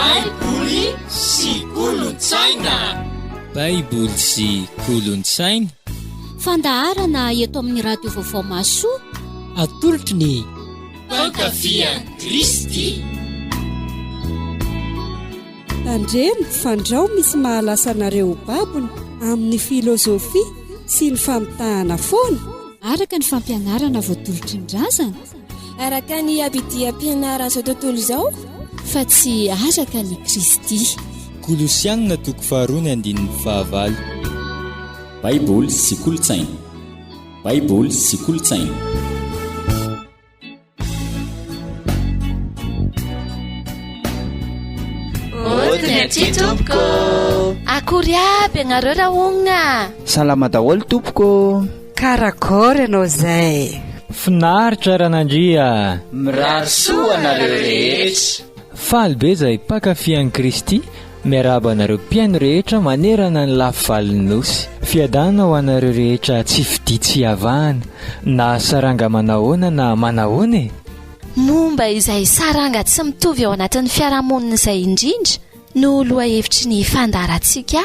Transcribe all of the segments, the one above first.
Baiboly sy kolontsaina. Baiboly sy kolontsaina. Fandaharana eto amin'ny Radio Vaovao Mahasoa. Atolotry ny Mpankafy an'i Kristy. Tandremo fandrao misy mahalasa anareo ho babony amin'ny filozofia sy ny famitahana foana. Araka ny fampianarana voatolotry ny razana. Araka ny abidiam-pianaran'izao tontolo izao. Fa tsy araka an'i Kristy. Kolosiana toko faharoa ny andininy fahavalo. Baiboly sy kolontsaina. Baiboly sy kolontsaina. Ody aty tompoko. Akory aby ianareo rahogna. Salama daholo tompoko. Karakôry ianao zay. Finaritra Ranandria. Mirary soa anareo rehetra. Faly be zahay mpankafy an'i Kristy miarahaba anareo mpihaino rehetra manerana ny lafy valon'ny Nosy. Fiadanana ho anareo rehetra tsy fidia tsy avahana na saranga manahoana na manahoana e! Momba izay saranga tsy mitovy ao anatin'ny fiarahamonina izay indrindra no lohahevitry ny fandaharantsika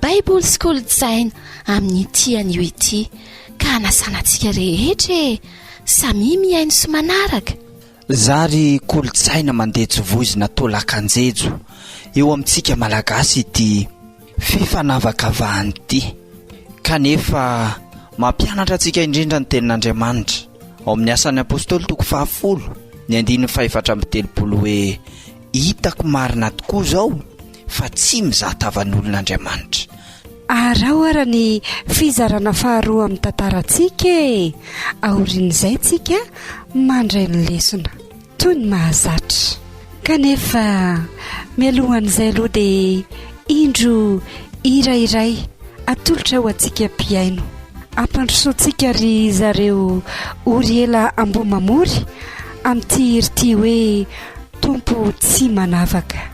Baiboly sy Kolontsaina amin'ity anio ity ka hanasana antsika rehetra e! Samia mihaino sy manaraka! Zary kolontsaina mandeha tsy voizina toa lakan-jejo eo amintsika Malagasy ity fifanavakavahana ity. Kanefa mampianatra antsika indrindra ny Tenin'Andriamanitra ao amin'ny Asan'ny Apostoly toko fahafolo ny andininy fahefatra amby telopolo hoe hitako marina tokoa izao fa tsy mizaha tavan'olona Andriamanitra. Araho ara ny fizarana faharoa amin'ny tantarantsika e! Aorian'izay tsika mandray ny lesona, toy ny mahazatra. Kanefa mialohan'izay aloha dia indro hira iray atolotra ho antsika mpihaino. Ampandrosoantsika ry zareo Oriela Ambohimamory amin'ity hira ity hoe Tompo tsy manavaka.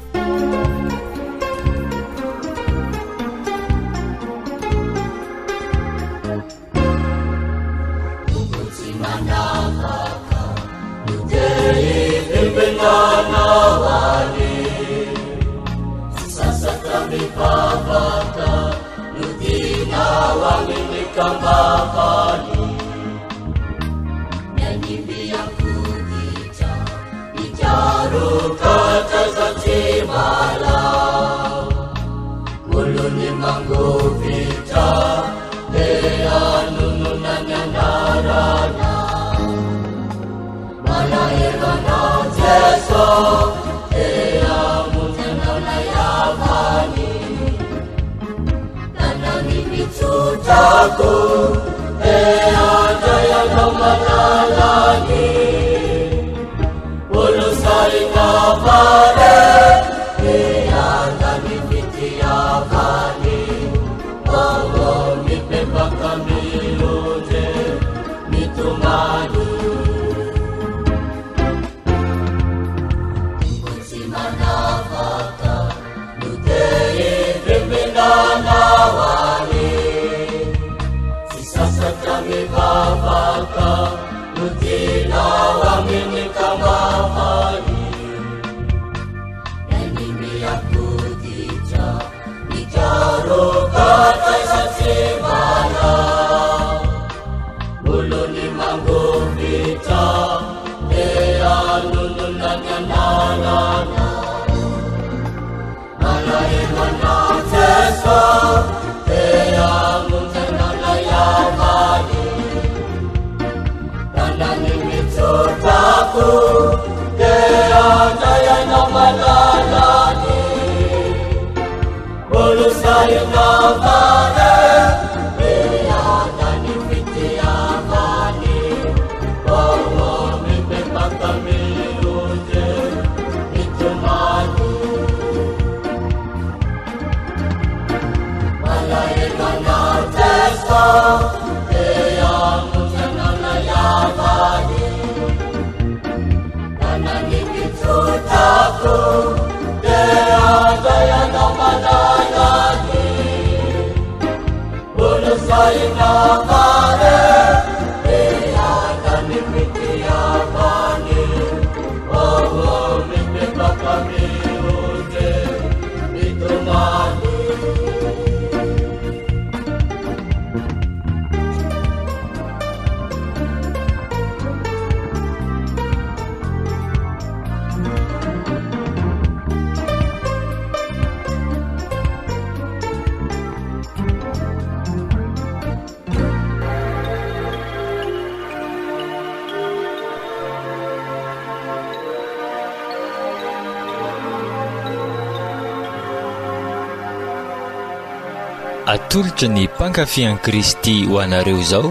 Atolotry ny mpankafy an'i Kristy ho anareo izao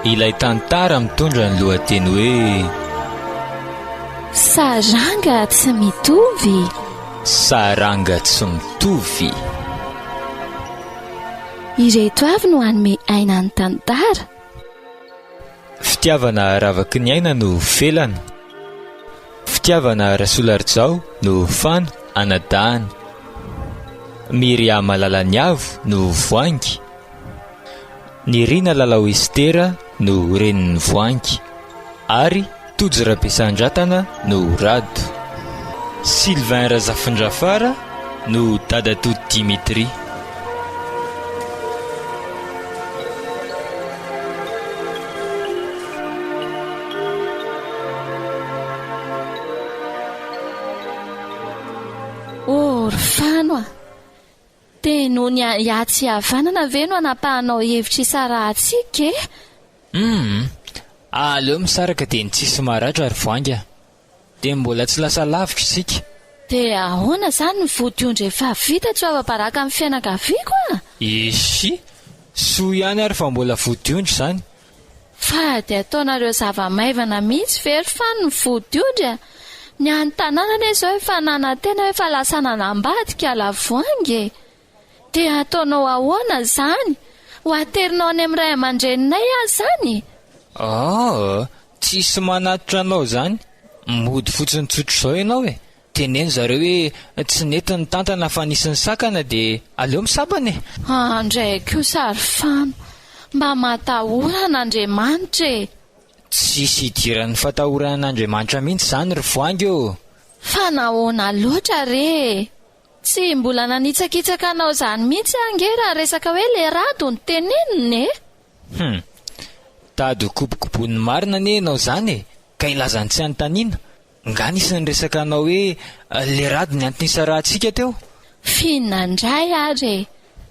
ilay tantara mitondra ny lohateny hoe Saranga tsy mitovy. Saranga tsy mitovy. Ireto avy no hanome aina ny tantara. Fitiavana ravaky ny aina no felana. Fitiavana Rasoloarijao no fano anadahany. Myria Malalaniavo no voangy. Nirina Lalao Estera no renin'ny voangy. Ary Tojo Rabesandratana no rado. Sylvain Razafindrafara no dadatoa Dimitri. Oh ry Fano a! Dia noho ny ahiahy tsy hihavanana ve no anapahanao hevitra hisarahantsika e? Humm! Aleo misaraka dia ny tsisy maratra ry Voainga. Dia mbola tsy lasa lavitra isika. Dia ahoana izany ny vodiondry efa vita tsy ho afa-baraka amin'ny fianakaviako a? Esy! Soa ihany ary fa mbola vodiondry izany. Fa dia ataonareo zava-maivana mihitsy ve ry Fano ny vodiondry a? Ny any tanàna anie izao efa nanantena hoe efa lasa nanambady kala Voahangy e! Dia ataonao ahoana izany? Ho aterinao any amin'ny ray aman-dreninay aho izany? Aa! Tsisy manatitra anao izany. Mody fotsiny tsotr'izao ianao e! Teneno zareo hoe tsy nety nitantana fa nisy nisakana dia aleo misabana e! Andray kosa ry Fano, mba matahora an'Andriamanitra e! Tsisy idiran'ny fatahorana an'Andriamanitra mihitsy izany ry Voahangy ô! Fa nahoana loatra re e! Tsy mbola nanitsakitsaka anao izany mihitsy aho ange raha resaka hoe le rado no tenenina e! Hum! Tady ho kobokobonin'ny marina anie ianao izany e! Ka hilaza ny tsy anontaniana? Nga nisy niresaka anao hoe le rado ny antony hisarahantsika teo? F'inona indray ary e!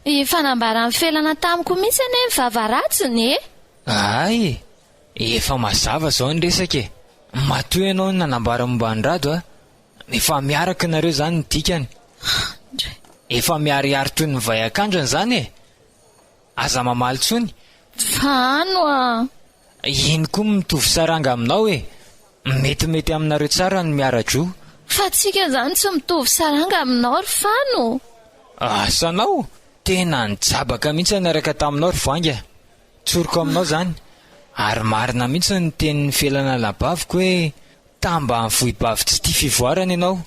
Efa nambaran'i Felana tamiko mihitsy anie ny vava ratsiny e! Hay e! Efa mazava izao ny resaka e! Matoa ianao nanambara momba an'i Rado a! Efa miaraka nareo izany ny dikany. Efa miharihary toy ny vay an-kandrana izany e! Aza mamaly intsony. Fano a! Iny koa mitovy saranga aminao e! Metimety aminareo tsara ny miara-droa. Fa tsika izany tsy mitovy saranga aminao ry Fano. Asanao? Tena nijabaka mihitsy niaraka taminao ry Voainga. Tsoriko aminao izany. Ary marina mihitsy ny tenin'i Felana anabaviko hoe tambanivohibavy tsy tia fivoarana ianao.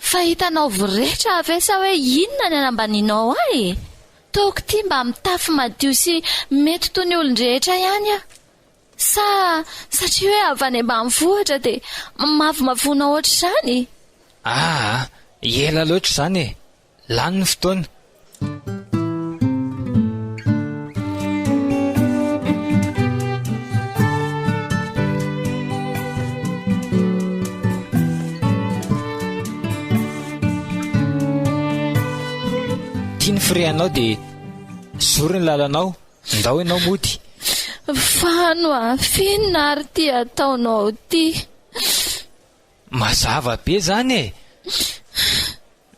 Fa hitanao voretra ve sa hoe inona ny anambanianao ahy e? Toako ity mba mitafy madio sy mety toy ny olon-drehetra ihany aho. Sa satria hoe avy any ambanivohitra dia mavomavoana ohatr'izany? Aa, ela loatra izany e! Lany ny fotoana. Tia ny firehanao dia zory ny lalanao, ndao ianao mody. Fano a, f'inona ary ity ataonao ity? Mazava be izany e!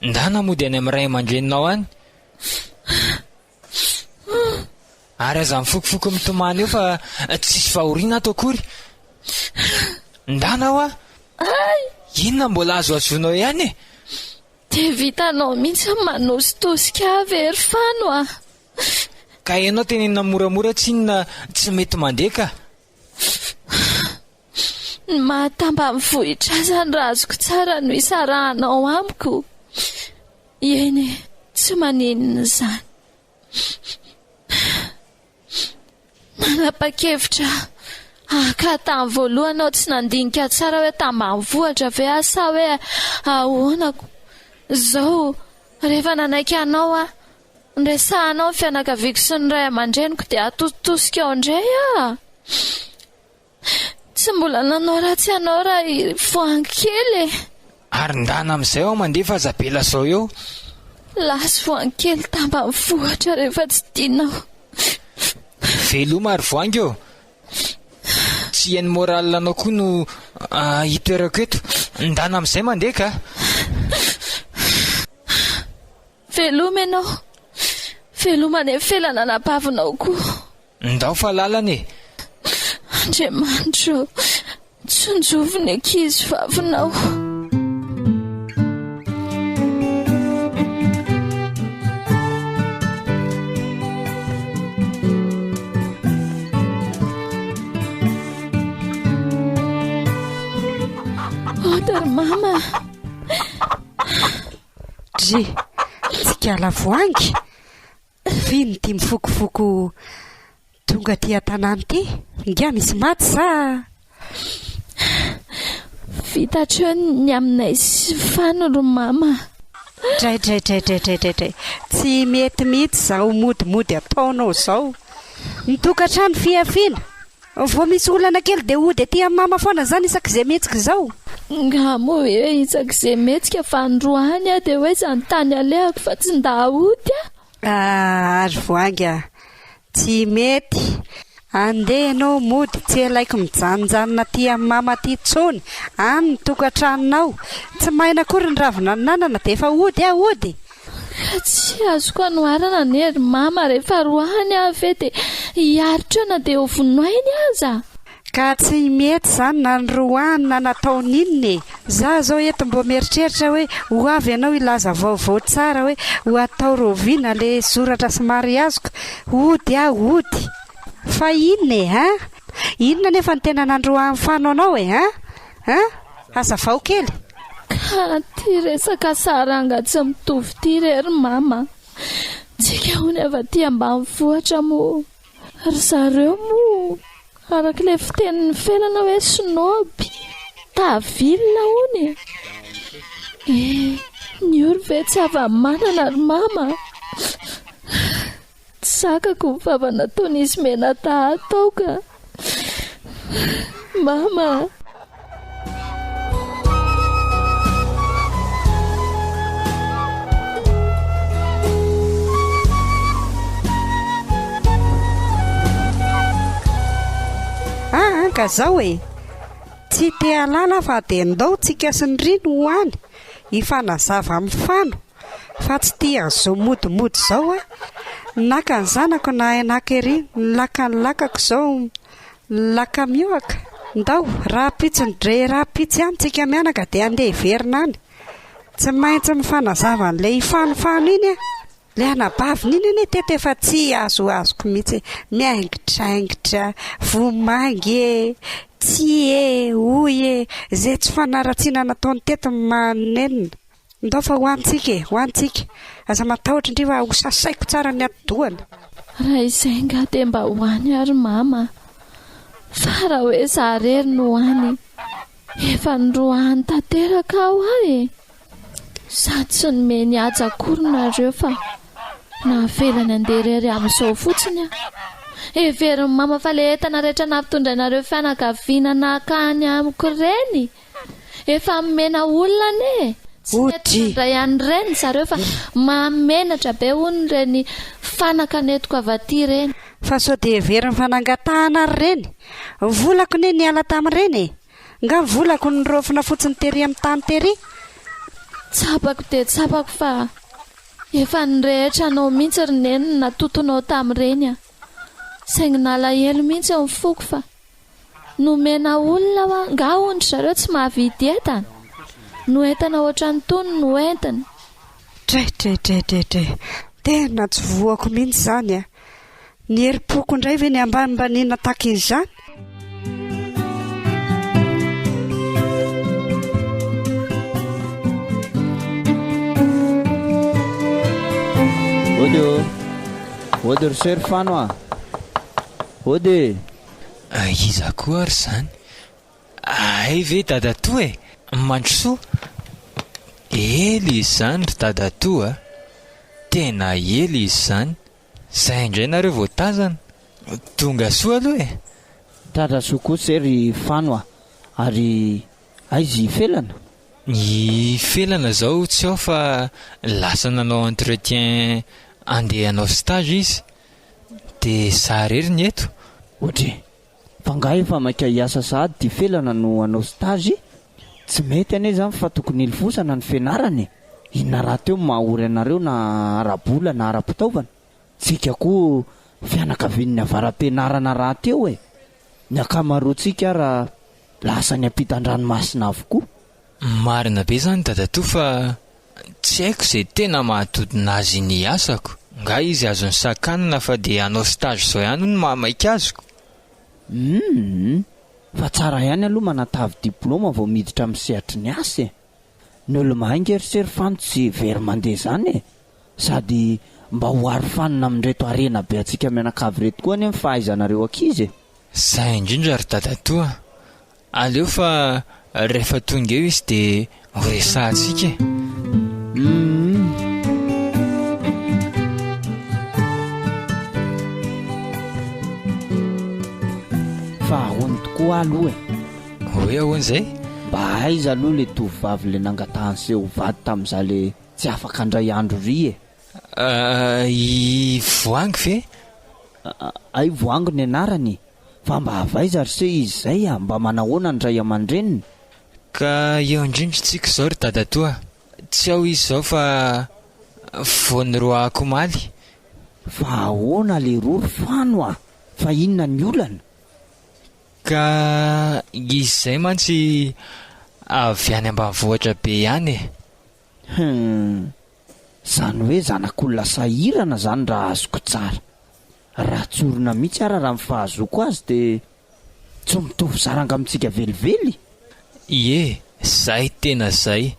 Ndana mody any amin'ny ray aman-dreninao any. Ary aza mifokofoko mitomany eo fa tsisy fahoriana ato akory. Ndana hoa! Ay! Inona mbola azoazonao ihany e? Dia vitanao mihitsy ny manositosika ahy ve ry Fano a? Ka ianao tenenina moramora tsinona tsy mety mandeha ka. Ny maha tambanivohitra ahy izany raha azoko tsara no hisarahanao amiko. Eny e, tsy maninona izany. Nanapa-kevitra haka tamin'ny voalohany aho tsy nandinika tsara hoe tambanivohitra ve aho sa hoe ahoana. Izao, rehefa nanaiky anao aho, niresahanao ny fianakaviako sy ny ray aman-dreniko dia atositosika ao indray aho. Tsy mbola nanao ratsy anao raha i Voahangy kely e! Ary ndana amin'izay aho mandeha fa aza be lazao eo. Lasa Voahangy kely tambanivohitra rehefa tsy tianao. Veloma ry Voahangy ô! Tsy hain'ny moral anao koa no hitoerako eto. Ndana amin'izay mandeha ka! Veloma ianao. Veloma any amin'ny felana anabavinao koa. Ndao fa lalana e! Andriamanitra ô, tsinjovy ny ankizy vavinao. Ody ry mama. Dry, tsikala voangy. F'ino ity mifokofoko tonga aty an-tanàna ity? Ingahy misy maty sa? Vita hatreo ny aminay sy Fano ry mama. Draidraidraidraidraidray, tsy mety mihitsy izao modimody ataonao izao. Ny tokantrano fihafiana. Vao misy olana kely dia hody aty amin'i mama foana izany isak'izay mihetsika izao? Nga moa hoe isak'izay mihetsika fa androany aho dia hoe izany tany alehako fa tsy nda hody aho. Ah ry Voahangy ah! Tsy mety! Andeha ianao mody, tsy alaiko mijanonjanona aty amin'i mama aty intsony, any ny tokantranonao. Tsy maina akory ny ravina ananana dia efa hody aho, hody! Ka tsy azoko anoharana anie ry mama rehefa roahany aho ve dia hiaritra eo na dia ho vonoiny aza? Ka tsy mety izany na niroahany na nataony inona e! Za zao eto mbô mieritreritra hoe ho avy ianao hilaza vaovao tsara hoe ho atao raoviana le soratra sy mariaziko, hody aho hody! Fa inona e hein? Inona anefa no tena nandroahan'i Fano anao e hein? Hein? Hazavao kely. Ka ty resaka saranga tsy mitovy ty re ry mama a! Tsika hono avy aty ambanivohitra moa ry zareo moa araka ilay fitenin'ny felana hoe snob ta ville hono e! Eh! Ny ory ve tsy hava-manana ry mama a! Tsy zakako ny vava nataon'izy mianadahy tao ka. Mama a! Aa ka zao e! Tsy te hahalala aho fa dia ndao tsika sy ny riny ho any hifanazava amin'ny Fano. Fa tsy tia an'izao modimody izao aho. Naka ny zanako nahay naka ery, nilaka ny lakako izao laka miohaka. Ndao, rahampitso ny dre rahampitso ihany tsika mianaka dia andeha hiverina any. Tsy maintsy mifanazava an'ilay hifanofano iny aho. Ilay anabaviny iny anie teto efa tsy azoazoko mihitsy e. Miaingitraingitra, vomangy e, tsia e, hoy e. Izay tsy fanaratsiana nataony teto no mahanenina. Ndao fa ho any tsika e, ho any tsika. Aza matahotra ndry fa ho sasaiko tsara ny atidohany. Raha izay angaha dia mba ho any ary mama a! Fa raha hoe za rery no ho any, efa noroahany tanteraka aho aho e! Sady tsy nomeny haja akory nareo fa navelany handeha irery amin'izao fotsiny aho. Heverin'i mama fa ilay entana rehetra nampitondrainareo fianakaviana nankany amiko ireny Efa nomena olona anie e! Tsy nety nandray an'ireny zareo fa mahamenatra be hono ireny fanaka nentiko avy aty ireny. Fa sao dia heveriny fa nangatahana ary ireny? Ny volako anie niala tamin'ireny e! Nga ny volako niraofina fotsiny tery amin'ny tany tery? Tsapako dia tsapako fa efa nirehitra anao mihitsy ry Neny ny natotonao tamin'ireny a! Saingy nalahelo mihitsy ny foko fa Nomena olona hoa nga hono ry zareo tsy mahavidy entana? No entana ohatran'itony no entiny. Dray-dray-dray-dray-dray, tena tsy voako mihitsy izany a! Ny herim-poko indray ve ny ambanimbaniana tahaka izany? Ody ô! Ody ry soeur Fano a! Ody e! Iza koa ary izany? Hay ve dadatoa e! Mandrosoa! Ela izy izany ry dadatoa a! Tena ela izy izany! Izay indray nareo vao tazana! Tonga soa aloha e! Tratra soa kosa e ry Fano a! Ary aiza i Felana? I Felana izao tsy ao fa lasa nanao entretien andeha hanao stage izy. Dia za rery ny eto? Ohatry e! Fa nga efa maika hiasa sahady ty Felana no hanao stage? Tsy mety anie zany fa tokony hilofosana ny fianarana e! Inona rahateo no maha ory anareo na ara-bola na ara-pitaovana? Tsika koa fianakavian'ny avara-pianarana rahateo e! Ny ankamaroantsika ara lasa any ampitan-dranomasina avokoa. Marina be zany dadatoa fa tsy haiko izay tena mahatodina azy ny asako, nga izy azony sakanana fa dia hanao stage zao ihany hono mahamaika azoko. Humm! Fa tsara ihany aloha manatavy diploma vao miditra amin'ny sehatry ny asa e! Ny olo-mahay nge ry se ry Fano tsy very mandeha zany e! Sady mba ho arofanina amin'ireto harena be antsika mianakavy ireto koa anie ny fahaizanareo ankizy e! Zay indrindra ry dadatoa a! Aleo fa rehefa tonga eo izy dia ho resahantsika e! Humm. Fa ahoany tokoa aloha e? Hoe ahoana izay? Mba aiza aloha le tovovavy le nangatahan'i se ho vady tamin'izaho le tsy afaka indray andro ry e? I Voahangy ve? Hay Voahangy ny anarany e! Fa mba avy aiza ry se izy izay a? Mba manahoana ny ray aman-dreniny? Ka eo indrindra tsika izao ry dadatoa. Tsy ao izy izao fa vao niroahako omaly. Fa ahoana leroa ry Fano a? Fa inona ny olana? Ka izy izay mantsy avy any ambanivohitra be ihany e. Hum. Zany hoe zanak'olona sahirana zany raha azoko tsara. Raha tsorina mihitsy ara raha ny fahazoako azy dia tsy mitovy saranga amintsika velively. Ie, zay tena zay.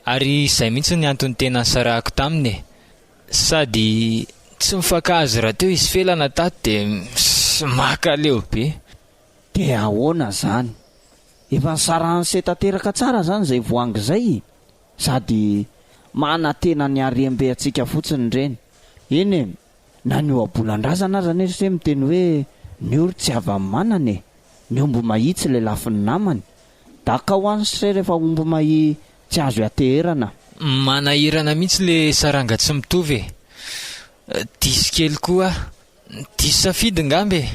Ary izay mihitsy ny antony tena nisarahako taminy e. Sady tsy mifankahazo rahateo izy felana tato dia mankaleo be. Dia ahoana zany? Efa nisarahan'i se tanteraka tsara zany izay voangy izay? Sady manantena ny harem-be antsika fotsiny ireny. Eny e, na ny ohabolan-drazana aza anie ry se miteny hoe ny ory tsy havan'ny manana e, ny omby mahia tsy lelafin'ny namany. Dakao any se rehefa omby mahia tsy azo ianteherana. Manahirana mihitsy le saranga tsy mitovy e. Diso kely koa aho. Diso safidy ngamba e.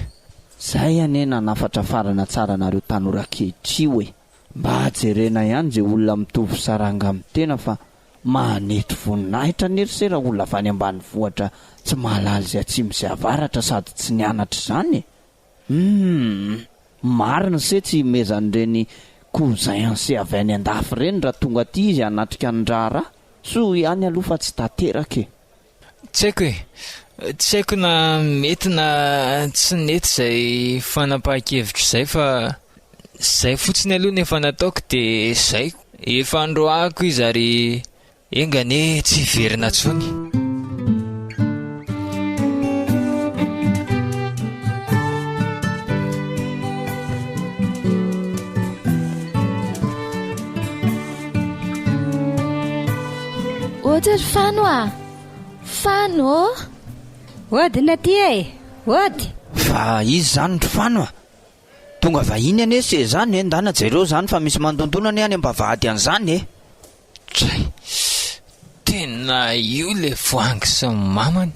Zay anie nanafatrafarana tsara anareo tanora ankehitrio e. Mba jerena ihany ze olona mitovy saranga amin'ny tena fa manetry voninahitra anie ry se raha olona avy any ambanivohitra tsy mahalala izay atsimo sy avaratra sady tsy nianatra izany e! Humm! Marina se tsy himezan'ireny cousin se avy any andafy ireny raha tonga aty izy hanatrika ny raharaha, soa ihany aloha fa tsy tanteraka e! Tsy haiko e! Tsy haiko na mety na tsy nety izay fanapahan-kevitro izay fa izay fotsiny aloha no efa nataoko dia izay. Efa noroahako izy ary enga anie tsy hiverina intsony. Ody ry Fano a! Fano ô! Ody ny aty e! Ody! Fa iza izany ry Fano a? Tonga vahiny anie se zany e, ndana jereo zany fa misy mandondona anie any ambavahady any zany e! Dray! Tena io le voahangy sy ny mamany!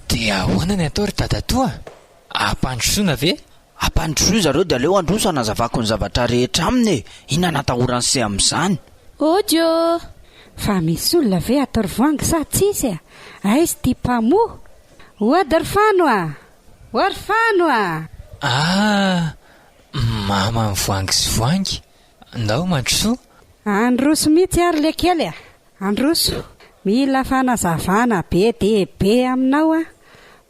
Dia ahoana ny atao ry dadatoa? Ampandrosoana ve? Ampandrosoy zareo dia aleo handroso hanazavako ny zavatra rehetra aminy e! Inona no atahoran'i se amin'izany? Ody ô! Fa misy olona ve ato ry voangy sa tsisy a! Aiza ity mpamoha? Ody ry Fano a! Ô ry Fano a! Ah! Mama mivoangy sy voangy! Ndao mandrosoa! Androso mihitsy ary lekely a! Androso, mila fanazavana be dia be aminao aho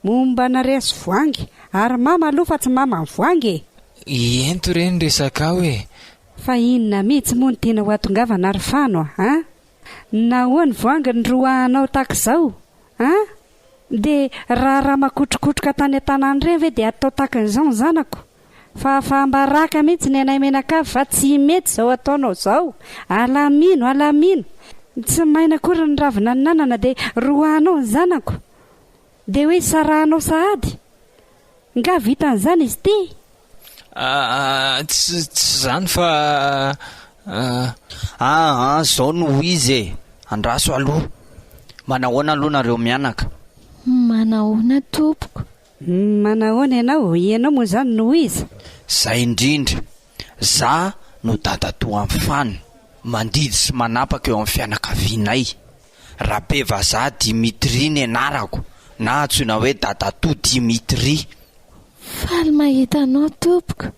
momba anareo sy Voangy, ary mama aloha fa tsy maman'i Voangy e! Ento re ny resakao e! Fa inona mihitsy moa no tianao hatongavana ry Fano a! An? Nahoa ny Voangy no roahanao tahak'izao? An? Dia raharaha makotrokotroka tany an-tanàna ireny ve dia atao tahakan'izao ny zanako? Fahafaham-baraka mihitsy ny anay mianakavy fa tsy mety izao ataonao izao. Alamino, alamino. Tsy maina akory ny ravina ninanana dia roahanao ny zanako. Dia hoe sarahanao sahady. Nga vitan'izany izy ity? Aa, tsy tsy izany fa aa. Aa, izao no izy e! Andraso aloha. Manahoana aloha nareo mianaka? Manahoana tompoko? Manahoana ianao? Ianao moa izany no iza? Zay indrindra! Za no dadatoan'i Fano, mandidy sy manapaka eo amin'ny fianakavianay. Rabevazaha Dimitri ny anarako. na antsoina hoe Dadatoa Dimitri. Faly mahita anao tompoko.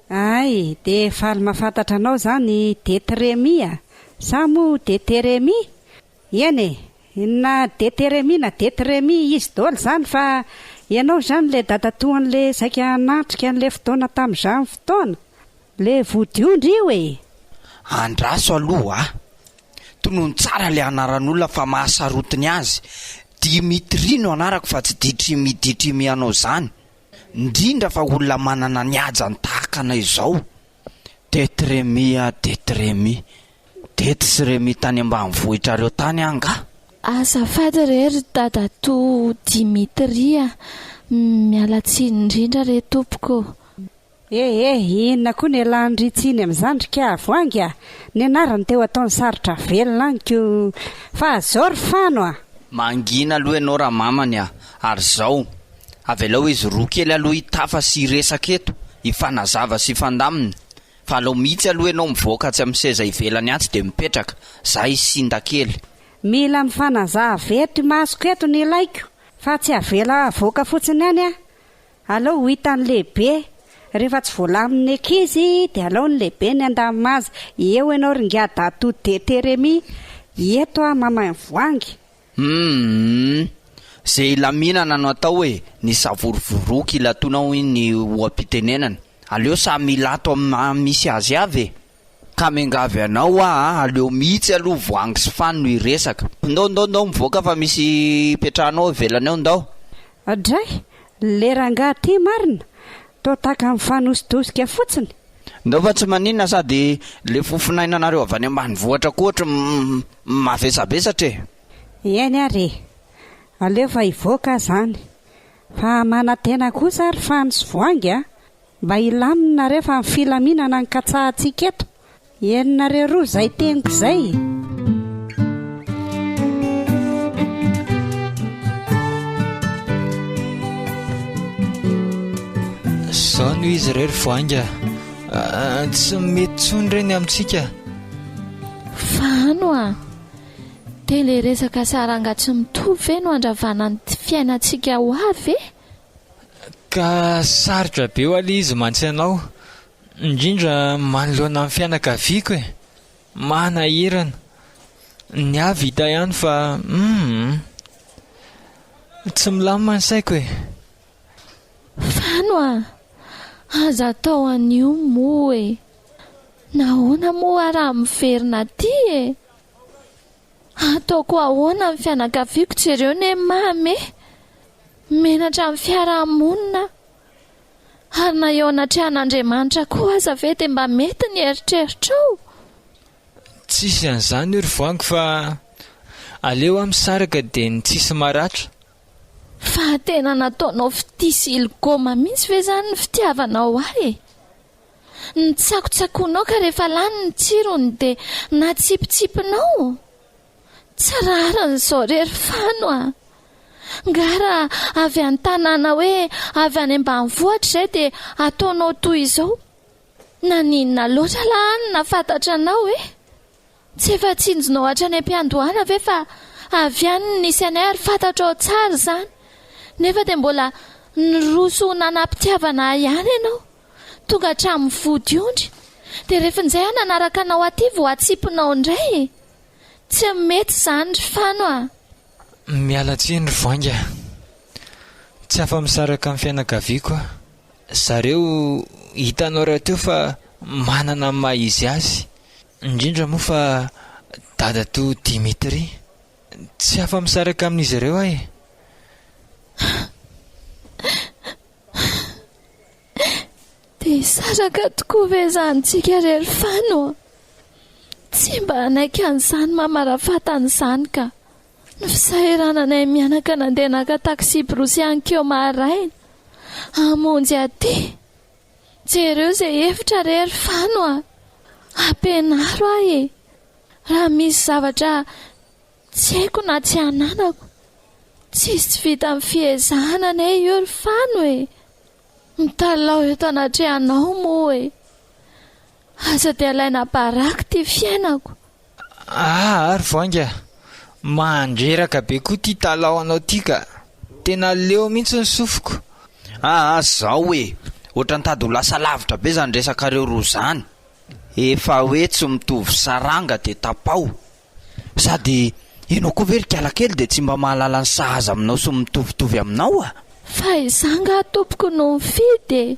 Hay, dia faly mahafantatra anao izany Detremy a! Sa moa Deteremy? Eny e! Na Deteremy na Detremy, izy daholo izany fa ianao izany ilay dadatoan'ilay saika hanatrika an'ilay fotoana tamin'izany fotoana? Ilay vodiondry io e! Andraso aloha a! Tonony tsara ilay anaran'olona fa mahasarotiny azy. Dimitri no anarako fa tsy Ditrimi Ditrimi anao izany. Indrindra fa olona manana ny hajany tahaka anay izao. Detremi a Detremi. Dety sy Remi tany ambanivohitrareo tany angaha? Azafady re ry dadatoa Dimitri a! Miala tsiny indrindra re tompoko ô! Eh eh, inona koa ny ialàn-dry tsiny amin'izany ry Kavoahangy a! Ny anarany teo ataony sarotra velona any ko! Fa zao ry Fano a! Mangina aloha ianao ramamany a! Ary zao, avelao izy roa kely aloha hitafa sy hiresaka eto, hifanazava sy hifandamina, fa alao mihitsy aloha ianao mivoaka atsy amin'ny seza ivelany atsy dia mipetraka, za hisinda kely. Mila mifanazava eto imasoko eto ny ilaiko fa tsy avela havoaka fotsiny any aho. Aleo ho hitan'ny lehibe. Rehefa tsy voalamin'ny ankizy dia aleo ny lehibe ny handamina azy. Eo ianao ry ingahy Datoa Deteremi, eto aho mamainy voangy. Humm. Ze hilaminana no atao e, ny savorovoroka ilatoana hoy ny oha-pitenenana. Aleo samy hilato amin'ny maha misy azy avy e. Ka miangavy anao aho a, aleo mihitsy aloha voangy sy fany no hiresaka. Ndao ndao ndao mivoaka fa misy hipetrahanao ivelany ao ndao. Dray, le rangahy ty marina, toa tahaka mifanositosika fotsiny. Ndao fa tsy maninona sady le fofonainanareo avy any ambanivohitra koa ohatry ny mavesabesatra e. Eny ary e, aleo fa hivoaka aho zany. Fa manantena kosa ry fany sy voangy a. Mba hilamina nareo fa ny filaminana no katsahantsika eto. Henonareo roa izay teniko izay? Zao no izy re ry Voahangy a! Tsy mety intsony re ny amintsika. Fano a! Dia ilay resaka saranga tsy mitovy ve no handravana ny fiainantsika ho avy e? Ka sarotra be hoa le izy mantsy anao, indrindra manoloana ny fianakaviako e! Manahirana. Ny ahy vita ihany fa humm. Tsy milamina ny saiko e! Fano a! Aza atao an'io moa e! Nahoana moa aho raha miverina aty e? Ataoko ahoana ny fianakaviako jereo ne mamy e! Menatra amin'ny fiarahamonina aho. Ary na eo anatrehan'Andriamanitra koa aza ve dia mba mety ny eritreritrao? Tsisy an'izany io ry voangy fa aleo aho misaraka dia ny tsisy maratra. Fa tena nataonao fitia sy ilgoma mihitsy ve izany ny fitiavanao ahy e? Nitsakotsakoinao ka rehefa lany ny tsirony dia natsipitsipinao? Tsy rariny izao re ry Fano a! Nga raha avy any tanàna hoe avy any ambanivohitra izay dia ataonao toy izao? Naninona loatra lah any nahafantatra anao e? Tsy efa tsinjonao hatrany am-piandohana ve fa avy any no nisy anay ary fantatrao tsara izany nefa dia mbola niroso ho nanam-pitiavana ahy ihany ianao? Tonga hatramin'ny vodiondry dia rehefa injay aho nanaraka anao aty vao atsipinao indray e! Tsy mety izany ry Fano a! Miala tsiny ry Voainga a! Tsy afa-misaraka amin'ny fianakaviako aho. Zareo hitanao rahateo fa manana ny maha izy azy. Indrindra moa fa dadatoa Dimitri. Tsy afa-misaraka amin'izy ireo aho e! Dia hisaraka tokoa ve izany tsika re ry Fano a? Tsy mba hanaiky an'izany mama Rafatana izany ka. Ny fisahirananay mianaka nandeha naka taxi-brousse hankeo maraina hamonjy aty. Jereo izay hevitra re ry Fano a! Ampianaro aho e! Raha misy zavatra tsy haiko na tsy ananako. Tsisy tsy vita amin'ny fiezahana anie io ry Fano e! Mitalaho eto anatrehanao moa e! Aza dia alaina baraka ity fiainako. Aa ry Voainga, mandreraka be koa ity talaho anao ity ka! Tena leo mihitsy ny sofiko. Aa zao e! Ohatran'ny tady ho lasa lavitra be zany resakareo roa zany. Efa hoe tsy mitovy saranga de tapaho. Sady enao koa ve ry kialakely de tsy mba mahalala ny sahaza aminao sy ny mitovitovy aminao a! Fa izaho angaha tompoko no mifidy e!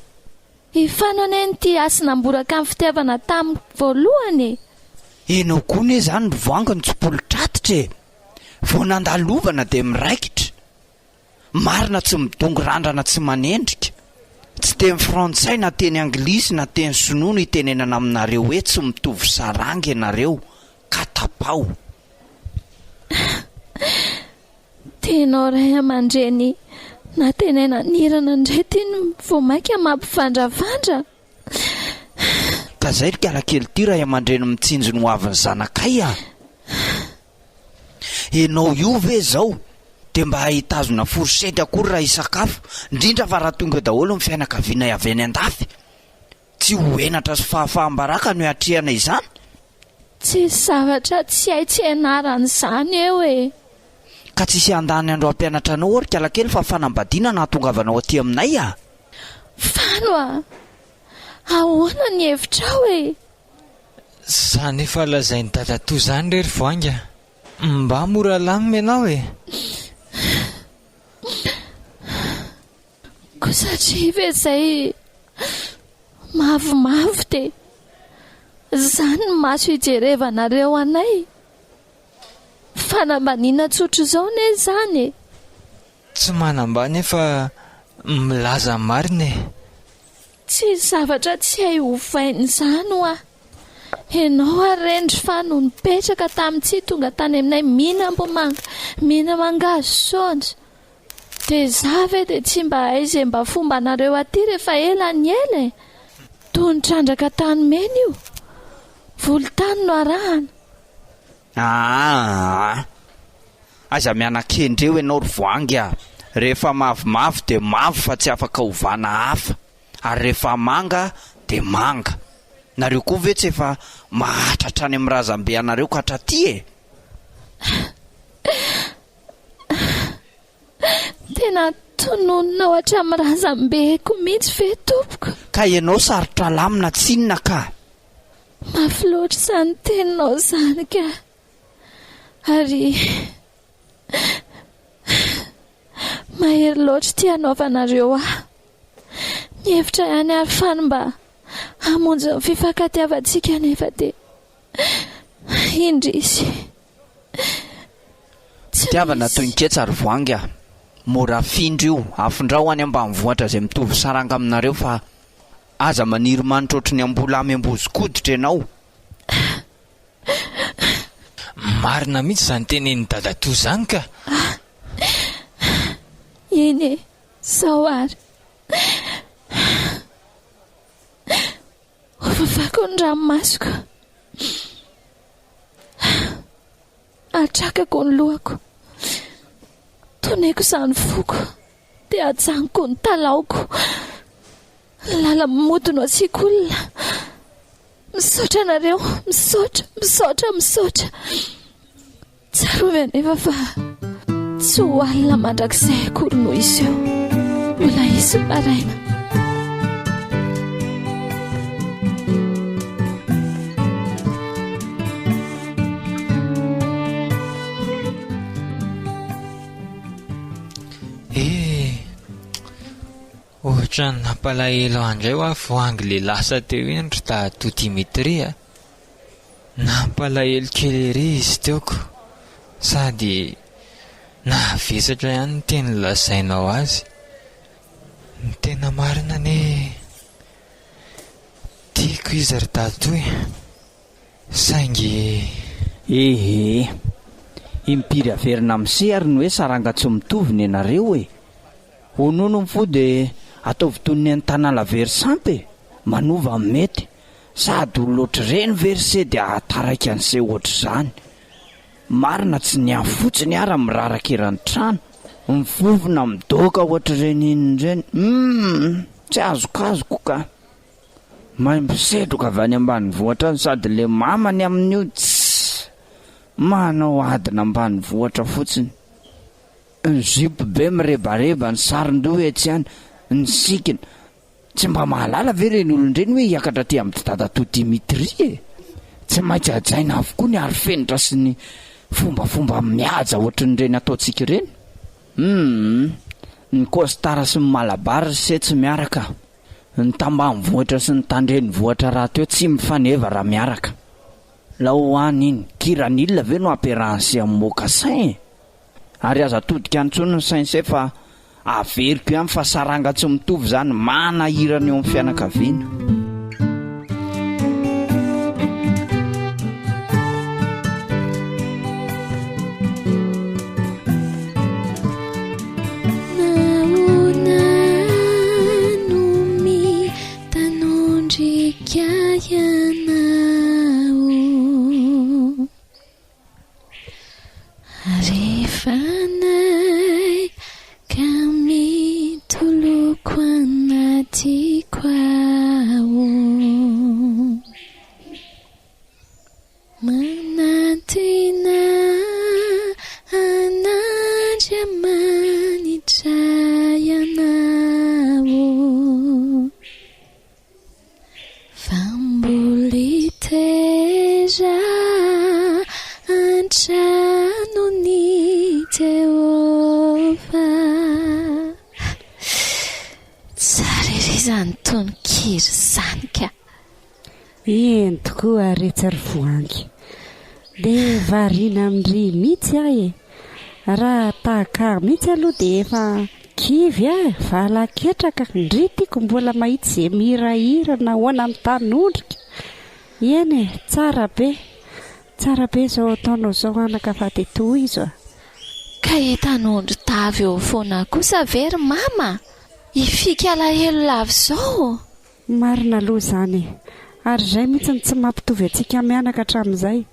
I Fano anie no tia ahy sy namboraka ny fitiavana tamiko voalohany e! Enao koa ne zany ry voangy no tsy polotratitra e! Vao nandalovana de miraikitra! Marina tsy midongy randrana tsy manendrika. Tsy teny frantsay na teny anglisy na teny sinoa no itenenana aminareo hoe tsy mitovy saranga ianareo ka tapaho. Tenao ray aman-dreny nantenaina nirana indray ity no vao mainka mampivandravandra. Ka zay ry kalakely ity ray aman-dreny mitsinjo ny hoavin'ny zanakay a! Enao io ve zao de mba hitazona fourchette akory raha hisakafo, ndrindra fa raha tonga eo daholo ny fianakavianay avy any andafy? Tsy ho henatra sy fahafaham-baraka no hiatrehana izany? Tsisy zavatra tsy hay tsy ianarana izany eo e! Ka tsisy handany andro hampianatra anao aho ry kalakely fa fanambadiana no hahatongavanao aty aminay a! Fano a! Ahoana ny hevitrao e? Zany efa lazain'i dadatoa zany re ry Voainga a! Mba mora lamina ianao e! Koa satria ve izay mavomavo dia izany ny maso ijerevanareo anay? Fanambaniana tsotr'izao anie izany e! Tsy manambany aho fa milaza ny marina e! Tsisy zavatra tsy hay ovaina izany hoa. Enao ary re ndry fa no nipetraka tamin'ny tsy tonga tany aminay mihinam-bomanga, mihinam-mangahazo saonjo. Dia za ve dia tsy mba hay ze mba fombanareo aty rehefa ela ny ela e! Toy ny trandraka tany mena io. Volontany no arahana. Aa! Aza miana-kendry eo ianao ry Voahangy a! Rehefa mavomavo dia mavo fa tsy afaka ovana hafa, ary rehefa manga dia manga. Nareo koa ve tsy efa mahatratra hatrany amin'ny razambe anareo ka hatraty e? Tena tononinao hatramin'ny razambeko mihitsy ve tompoko? Ka ianao sarotra alamina tsinona ka! Mafy loatra izany teninao izany ka! Ary mahery loatra ity hanaovanareo ahy. Nihevitra ihany ary fa ny mba hamonjy ny fifankatiavantsika nefa dia indrisy. Tsy Fitiavana misy. toy ny ketsa ry voangy a! Mora afindra io, afindrao any ambanivohitra izay mitovy saranga aminareo fa aza maniry manitra ohatry ny amboa lahy miambozon-koditra ianao. Marina mihitsy izany tenenin'i dadatoa izany ka! Eny e, zao ary. Hofafako ny ranomasoko. Atrakako ny lohako. Toneko izany foko. Dia ajanoko ny talaoko. Ny lala-mody no asiako olona. Misaotra anareo, misaotra, misaotra, misaotra. Tsarovy anefa fa tsy ho alina mandrakizay akory no hiseho. Mbola hisy ny maraina. Eh, ohatran'ny nampalahelo ahy indray hoa voahangy le lasa teo iny ry dadatoa Dimitri a. Nampalahelo kely ery izy teo ko. Sady nahavesatra ihany ny teny nolazainao azy. Ny tena marina anie tiako izy ry dadatoa e. Saingy. Ehe. Impiry averina amin'ny se ary ny hoe saranga tsy mitovy nenareo e! Honono ny fo de ataovy toy ny an'i Tanala very sampy e! Manova ny mety. Sady olona ohatr'ireny ve ry se de ahataraiky an'se ohatr'izany? Marina tsy ny afo fotsiny ara miraraka eran'ny trano, mivovona midoka ohatr'ireny inona ireny. Humm! Tsy azokazoko ka! Maimbo setroka avy any ambanivohitra any sady le mamany amin'io tssy manao adina ambanivohitra fotsiny. Ny jupe be mirebareba, ny saron-doha etsy ihany, ny sikina. Tsy mba mahalala ve ireny olona ireny hoe hiakatra aty amin'i dadatoa Dimitri e? Tsy maintsy hajaina avokoa ny arofenitra sy ny fombafomba mihaja ohatrin'ireny ataontsika ireny. Humm, ny costard sy ny malabar ry se tsy miaraka. Ny tambanivohitra sy ny tandrenivohitra rahateo tsy mifaneva raha miaraka. Lao any iny, kiranil ve no ampiarahan'i se amin'ny mocassin e? Ary aza atodika any intsony ny sainse fa averiko ihany fa saranga tsy mitovy izany, manahirana eo amin'ny fianakaviana. Nahoana no mitanondrika ianao? Ry fanahy ka mitoloko anatiko aho. Manantena an'Andriamanitra ianao. Fa mbola hitaiza an-tranon'i Jehovah. Tsara ery izany tononkira izany ka! Eny tokoa retsy ry Voahangy. Dia variana amin-dry mihitsy aho e! Raha tahaka ahy mihitsy aloha dia efa kivy aho e, valaketraka, ndry tiako mbola mahita izay mihirahira nahoana mitanondrika. Eny e, tsara be, tsara be izao ataonao izao anaka fa dia tohizo a. Ka hitanondry tavy eo foana kosa ve ry mama? Hifika alahelo lava izao? Marina aloha izany e! Ary izay mihitsy no tsy mampitovy antsika mianaka hatramin'izay.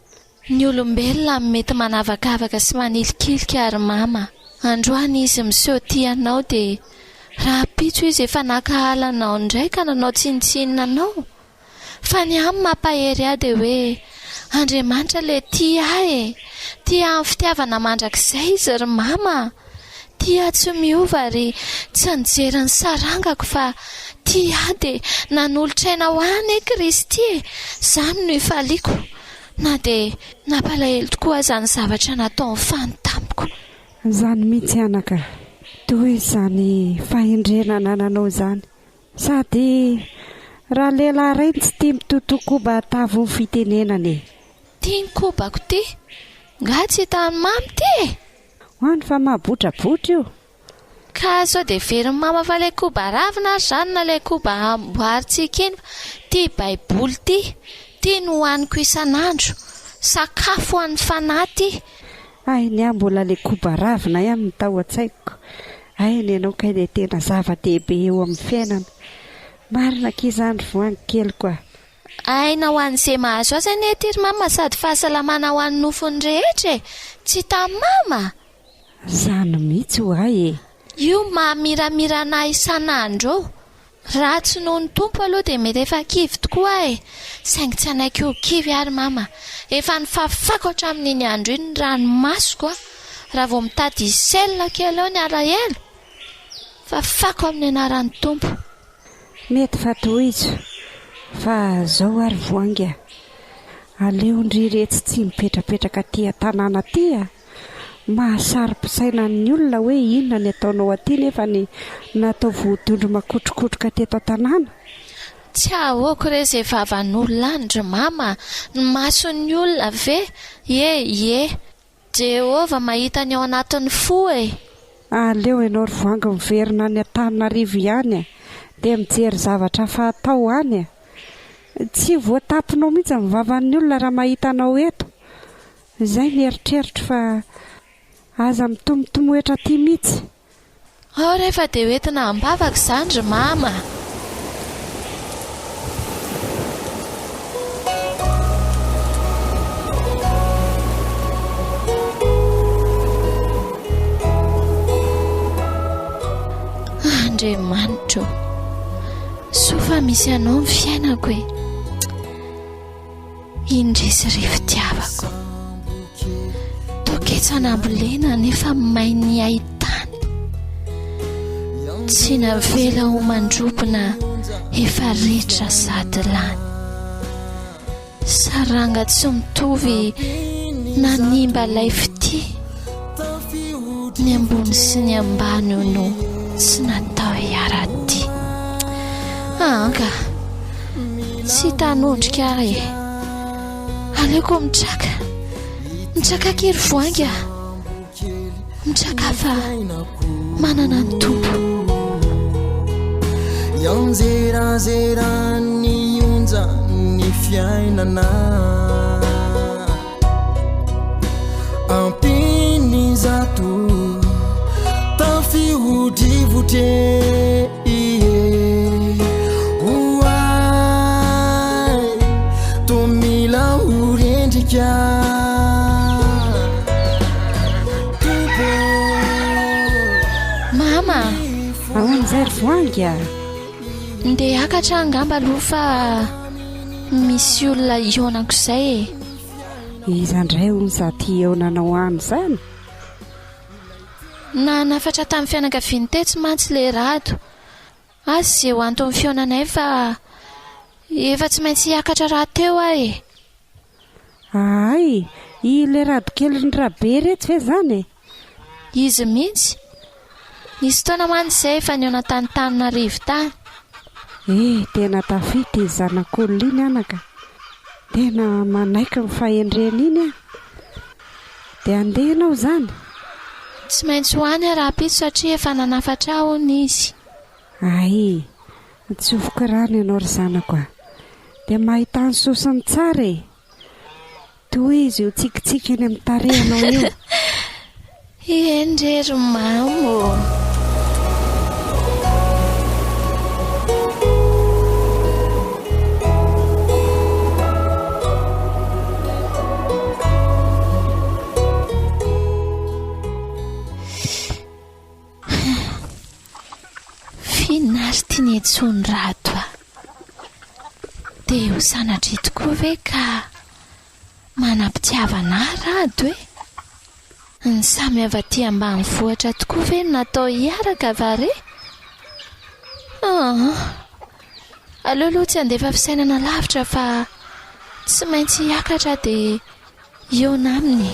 Ny olombelona no mety manavakavaka sy manilikilika ry mama. Androany izy miseho tia anao dia rahampitso izy efa nankahala anao indray ka nanao tsinontsinona anao. Fa ny ahy mampahery ahy dia hoe Andriamanitra ilay tia ahy e! Tia ahy amin'ny fitiavana mandrakizay izy ry mama a! Tia ahy tsy miova ary tsy nijery ny sarangako fa tia ahy dia nanolotra aina ho ahy anie Kristy e! Izany no ifaliako na dia nampalahelo tokoa aza ny zavatra nataon'i Fano tamiko. Izany mihitsy anaka, tohizo izany fahendrena anananao izany. Sady raha lehilahy iray no tsy tia mitoto koba atavo ny fitenenana e. Ty ny kobako ty, nga tsy hitan'i mama ty e? Ho any fa mahabotrabotra io. Ka sao dia heverin'i mama fa ilay koba ravina ary izany na ilay koba amboarintsika iny fa ty baiboly ty, ty no hohaniko isan'andro, sakafo ho an'ny fanahy ty. Hay ny ahy mbola le koba ravina ihany no tao an-tsaiko. Hay ny anao kay le tena zava-dehibe eo amin'ny fiainana. Marina akia izany ry voahangy keliko a! Aina ho an'izay mahazo azy anie ity ry mama sady fahasalamana ho an'ny nofony rehetra e! Tsy hitan'i mama? Izany mihitsy ho'a e! Io maha miramirana ahy isan'andro eo. Raha tsy noho ny Tompo aloha dia mety efa kivy tokoa aho e! Saingy tsy hanaiky ho kivy aho ry mama. Efa nifafako hatramin'iny andro iny ny ranomasoko a! Raha vao mitady hiselina kely eo ny alahelo, fafako amin'ny anaran'ny Tompo. Mety fa tohizo fa zao ary voahangy a! Aleo ndry retsy tsy mipetrapetraka aty an-tanàna aty a! Mahasaro-pisaina ny olona hoe inona ny ataonao aty nefa ny natao vodiondry makotrokotroka teto an-tanàna. Tsy ahoako re ze vavan'olona any ry mama a! Ny mason'ny olona ve? Ie ie! Jehovah mahita ny ao anatin'ny fo e! Aleo ianao ry voangy miverina any Antananarivo ihany a! Dia mijery zavatra hafa atao any a! Tsy voatapinao mihitsy ny vavan'ny olona raha mahita anao eto. Izay ny eritreritro fa aza mitomotomoetra aty mitsy. Ao re fa dia hoentina am-bavaka izany ry mama a! Andriamanitra ô! Soa fa misy Anao ny fiainako e! Indrisy ry fitiavako. Toa ketsa nambolena nefa main'ny haitany. Tsy navela ho mandrobona efa ritra sady lany. Saranga tsy mitovy nanimba ilay fitia. Ny ambony sy ny ambany hono tsy natao hiara-dia. Anga, tsy hitan'ondrika aho e. Aleoko mitraka, mitraka akia ry voahangy a. Mitraka fa manana ny Tompo. Ianjerazeran'ny onja ny fiainana Ampinizato Tafihodrivotre Oay Toa mila ho rendrika Tompo Mama! Ahoana izay ry Voahangy a? Ndeha hiakatra aho angamba aloha fa misy olona hihaonako izay e. Iza indray hono izato hihaonanao any izany? Nanafatra tamin'ny fianakaviany tetsy mantsy ilay Rado. Aza izay ho anton'ny fihaonanay fa efa tsy maintsy hiakatra rahateo aho e. Ahay, i le Rado kelin'i Rabe iretsy ve izany e? Izy mihitsy. Nisy fotoana mantsy izay efa nihaona tany Tananarivo tany. Eh, tena tafita izy zanak'olona iny anaka. Tena manaiky ny fahendreny iny aho. Dia handeha ianao izany? Tsy maintsy ho any aho rahampitso satria efa nanafatra ahy hono izy. Hay, tsofiko rano ianao ry zanako a! Dia mahità ny soa sy ny tsara e! Tohizo io tsikitsiky eny amin'ny tarehinao io. Eny re ry mama ô! F'inona ary ity niantsoan'i Rado ahy? Dia ho sanatria tokoa ve ka manam-pitiavana ahy Rado e? Ny samy avy aty ambanivohitra tokoa ve no natao hiaraka va re? Aa! Aleo aloha tsy handefa fisainana lavitra fa tsy maintsy hiakatra dia Hihaona aminy e.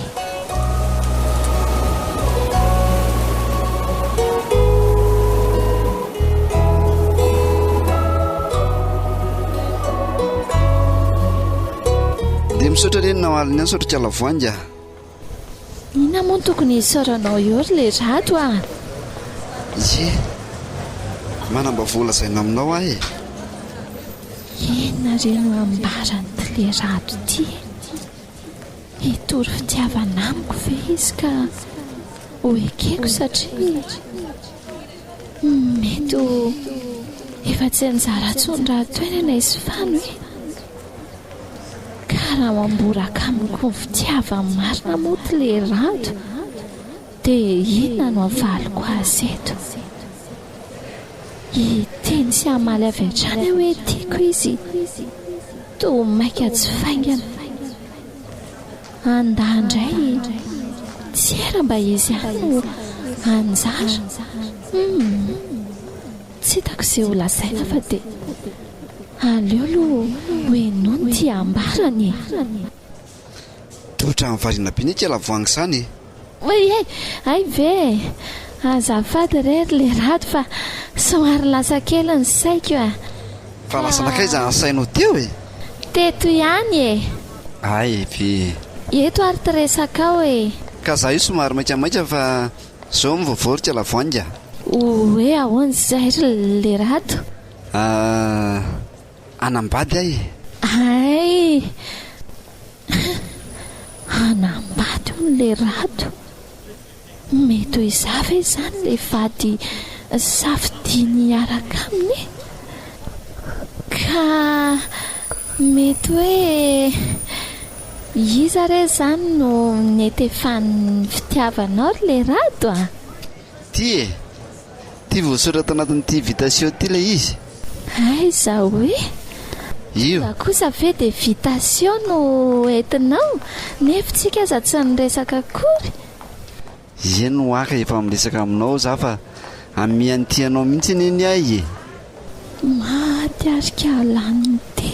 Dia misaotra re ny namaly ny antso ry kala voahangy a. Inona moa no tokony hisaoranao eo ry le Rado a? Ie. Manam-baovao lazaina aminao aho e. Inona re no ambaran'ity le Rado ity e? Hitory fitiavana amiko ve izy ka ho ekeko satria mety ho efa tsy anjara intsony rahateo anie ilay Sifano e! Ka raha mamboraka amiko ny fitiavany marina moa ity le Rado dia inona no havaliko azy eto? Hiteny sy hamaly avy hatrany aho hoe tiako izy, toa maika tsy faingana. Handà indray, tsy hay raha mba izy ihany no anjara. Humm, tsy hitako izay ho lazaina fa dia aleo aloha ho henoina ity ambarany e. Toa variana be ny kala voahangy izany e! Oay e! Hay ve e! Azafady re ry le Rado fa somary lasa kely ny saiko a! Fa lasa nankaiza ny sainao teo e? Teto ihany e! Hay ve e! Eto ary ty resakao e! Ka za io somary maikamaika fa zao mivaovao ry kala voahangy a! Oe ahoana izay ry le Rado? Ah! Hanambady aho e! Hay! Hanambady hono le Rado. Mety ho izaho ve izany ilay vady safidiany hiaraka aminy e? Ka mety hoe iza re izany no netefan'ny fitiavanao ry le Rado a? Ty e! Ty voasoratra ato anatin'ity invitation ity ilay izy. Aiza hoe? Io. Tonga kosa ve dia vitation no entinao nefa tsika aza tsy niresaka akory? Eny hoa ka efa miresaka aminao za fa. Amian'ny tianao mihitsy anie ny ahy e! Maty ary ka laniny ity.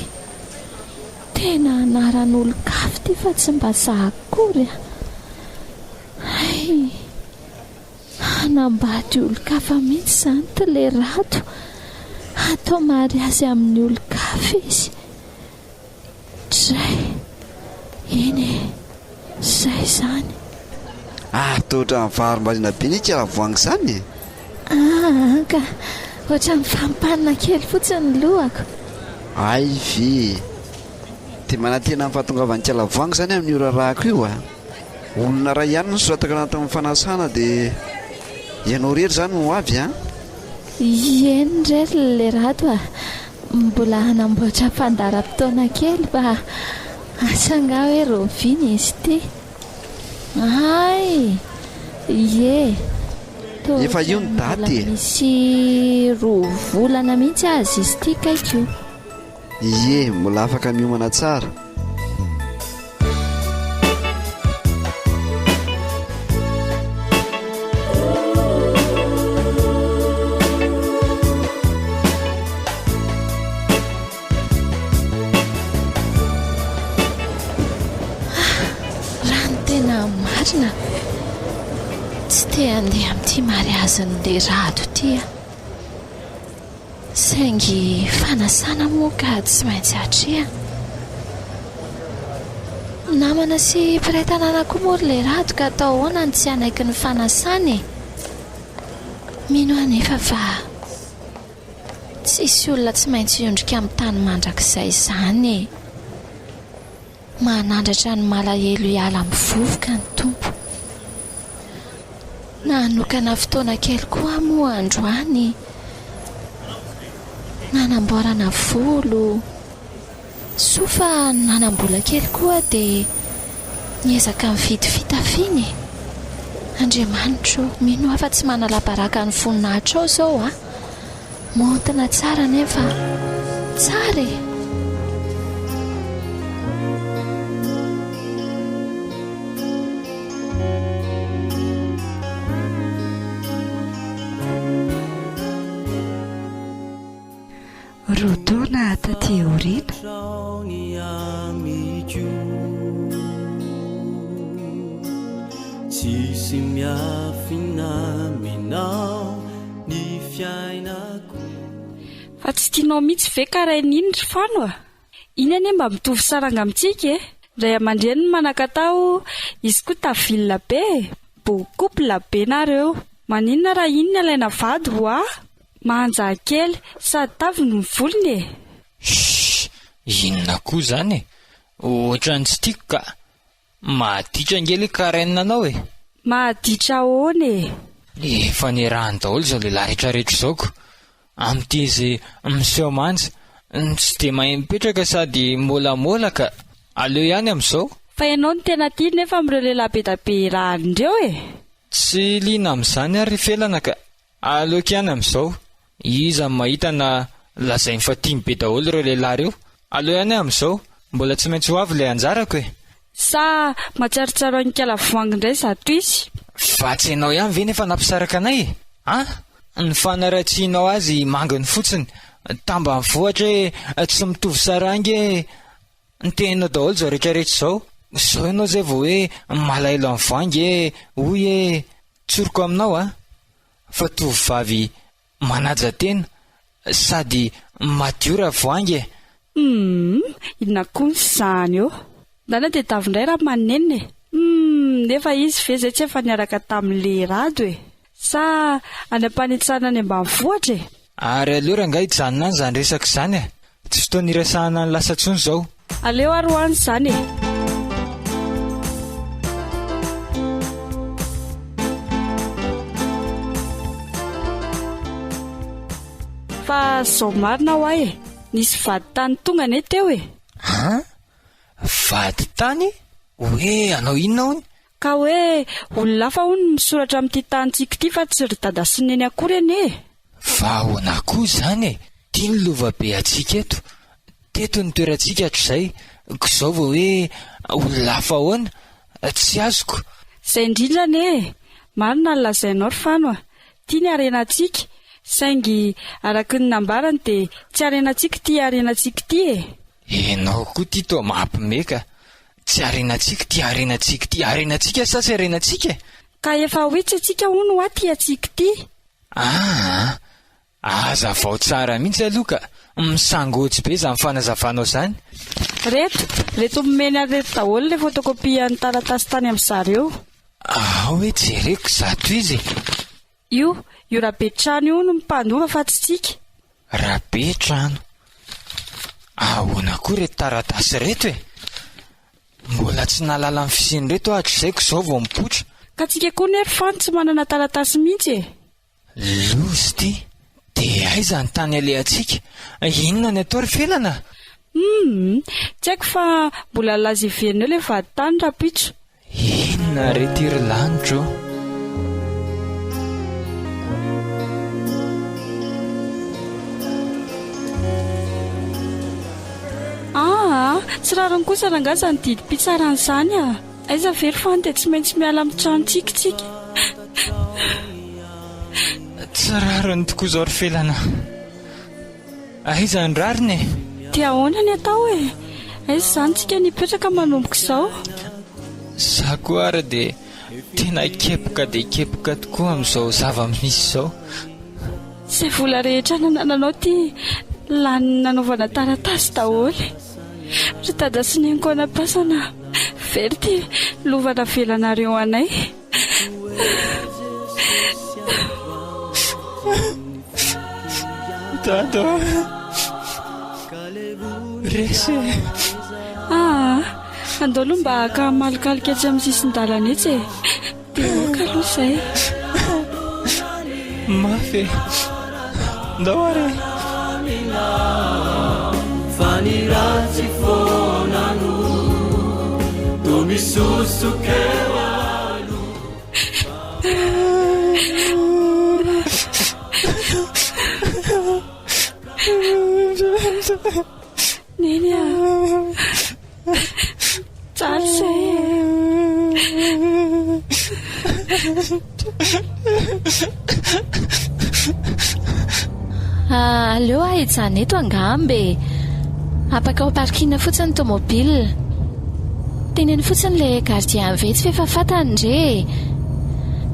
Tena anaran'olon-kafa ity fa tsy mba za akory a! Hay! Hanambady olon-kafa mihitsy izany ity le Rado. Hatao mariazy amin'ny olon-kafa izy. Dray! Eny e! Zay izany. Ah, toa ohatran'ny varimbariana be ny Ikaravoahangy izany e! Ah, ka ohatran'ny fampanina kely fotsiny ny lohako. Hay ve e! Dia manantena ny fahatongavan'i Ikalavoahangy izany amin'io raharahako io a! Olona iray ihany no soratako anatin'ny fanasana dia ianao irery izany no ho avy an? Eny re ry Lerato a! Mbola hanamboatra fandaharam-potoana kely fa asa angaha hoe rahoviana izy ity? Hay! Ie! Toa Efa io ny ohatran'ny mbola daty e! misy roa volana mihitsy aza izy ity kaiky o! Ie, mbola afaka miomana tsara. Raha ny tena marina, tsy te handeha amin'ity mariazin'i Rado ity aho. Saingy fanasana moa ka tsy maintsy atrehana. Namana sy mpiray tanàna koa moa ry Lerado ka atao ahoana no tsy hanaiky ny fanasana e? Mino aho anefa fa tsisy olona tsy maintsy hiondrika amin'ny tany mandrakizay izany e! Manandratra ny malahelo hiala amin'ny vovoka ny Tompo. Nanokana fotoana kely koa aho moa androany nanamboarana volo. Soa fa nanam-bola kely koa aho dia niezaka nividy fitafiana e! Andriamanitro ô, mino aho fa tsy manala-baraka ny voninahitrao izao a! Maontina tsara nefa tsara e! Roa taona taty aoriana. Tsisy miafina aminao ny fiainako. Fa tsy tianao mihitsy ve karain iny ry Fano a? Iny anie mba mitovy saranga amintsika e! Ny ray aman-dreniny manan-katao, izy koa tavile be e! Beau couple be nareo! Maninona raha iny ny alaina vady hoa? Manja kely sady taviny ny volony e! Shh! Inona koa izany e? Ohatran'ny tsy tiako ka! Maditra ange le Karen anao e! Maditra ahoana e? Efa niarahany daholo izao lehilahy retraretra izao ko! Amin'ity izy miseho manja, tsy dia mahay mipetraka sady môlamôla ka! Aleo ihany amin'izao. Fa ianao no tena tia nefa amin'ireo lehilahy be da be irahan'ireo e! Tsy liana amin'izany ary ry Felana ka! Aleoko ihany amin'izao. Iza no mahita na lazainy fa tiany be daholo ireo lehilahy ireo? Aleo ihany aho amin'izao, mbola tsy maintsy ho avy ilay anjarako e! Sa mahatsiarotsiaro an'i Ikala Voahangy indray izato izy? Fa tsy ianao ihany ve nefa nampisaraka anay e? An? Ny fanaratsianao azy manginy fotsiny, tambanivohitra e, tsy mitovy saranga e! Ny teninao daholo izao rehetrarehetra izao, izao ianao izay vao hoe malahelo an'i Voahangy e, hoy e! Tsoriko aminao a! Fa tovovavy manaja tena sady madio Ravoahangy e! Humm! Inona koa izany eo? Ndana dia tavy indray raha manenina e! Humm! Nefa izy ve izay tsy efa niaraka tamin'i Rado e? Sa any am-panitsana any ambanivohitra e? Ary aleo rangahy hijanona any izany resaka izany e! Tsy fotoana hiresahana ny lasa intsony izao. Aleo ary ho any izany e! Fa izao marina ho'a e! Nisy vadintany tonga anie teo e! An? Vadintany? Hoe hanao inona hono? Ka hoe olona hafa hono no misoratra amin'ity tanintsika ity fa tsy ry dada sy neny akory anie e! Fa ahoana koa izany e? Ity ny lova be antsika eto. Teto ny toerantsika hatrizay, ko izao vao hoe olona hafa ahoana? Tsy azoko. Izay indrindra anie e! Marina ny lazainao ry Fano a! Ity ny harenantsika, saingy araka ny nambarany dia tsy harenantsika ity harenantsika ity e! Enao koa ity toa mampime ka! Tsy harenantsika ity harenantsika ity, harenantsika sa tsy harenantsika e? Ka efa hoe tsy antsika hono hoa ity antsika ity. Aa! Hazavao tsara mihitsy aloha ka! Misangojo be izany fanazavanao izany. Reto, reto nomeny ahy reto daholo ilay photocopie an'ny taratasy tany amin-dry zareo. Ao hoe jereko izato izy e! Io, io Rabetrano io no mpandova fa tsy tsika. Rabetrano? Ahoana koa ireto taratasy ireto e? Mbola tsy nahalala ny fisian'ireto aho hatrizay ko izao vao mipoitra. Ka tsika koa anie ry Fano tsy manana taratasy mihitsy e! Loza ity! Dia aiza ny tany alehantsika? Inona ny atao ry Felana? Humm! Tsy haiko fa mbola laza hiverina eo ilay vadintany rahampitso. Inona re ity ry lanitra ô? Aa! Tsy rariny kosa rangaha izany didim-pitsarana izany a! Aiza ve ry Fano dia tsy maintsy miala amin'ny tranontsika isika? Tsy rariny tokoa izao ry Felana. Aiza ny rariny e? Dia ahoana ny atao e? Aiza izany tsika ny hipetraka manomboka izao? Za koa ary dia tena kepoka dia kepoka tokoa amin'izao zava-misy izao. Izay vola rehetra nanananao ity lany nanaovana taratasy daholo. Ry dada sy neny koa anam-pasana, very ity lova navelanareo anay. Dada ô! Resy e! Aa! Andao aloha mba haka malokaloka etsy amin'ny sisin-dalana etsy e! Dia ok aloha izay. Mafy e! Ndao ary e! Fa ny ratsy foana no toa misosoka eo aloha. Neny a! Tsara izay e! Aleo aho hijanona eto angamba e! Apakao parking fotsiny ny tomobile. Teneno fotsiny ilay gardien vetsy f'efa fantany re e!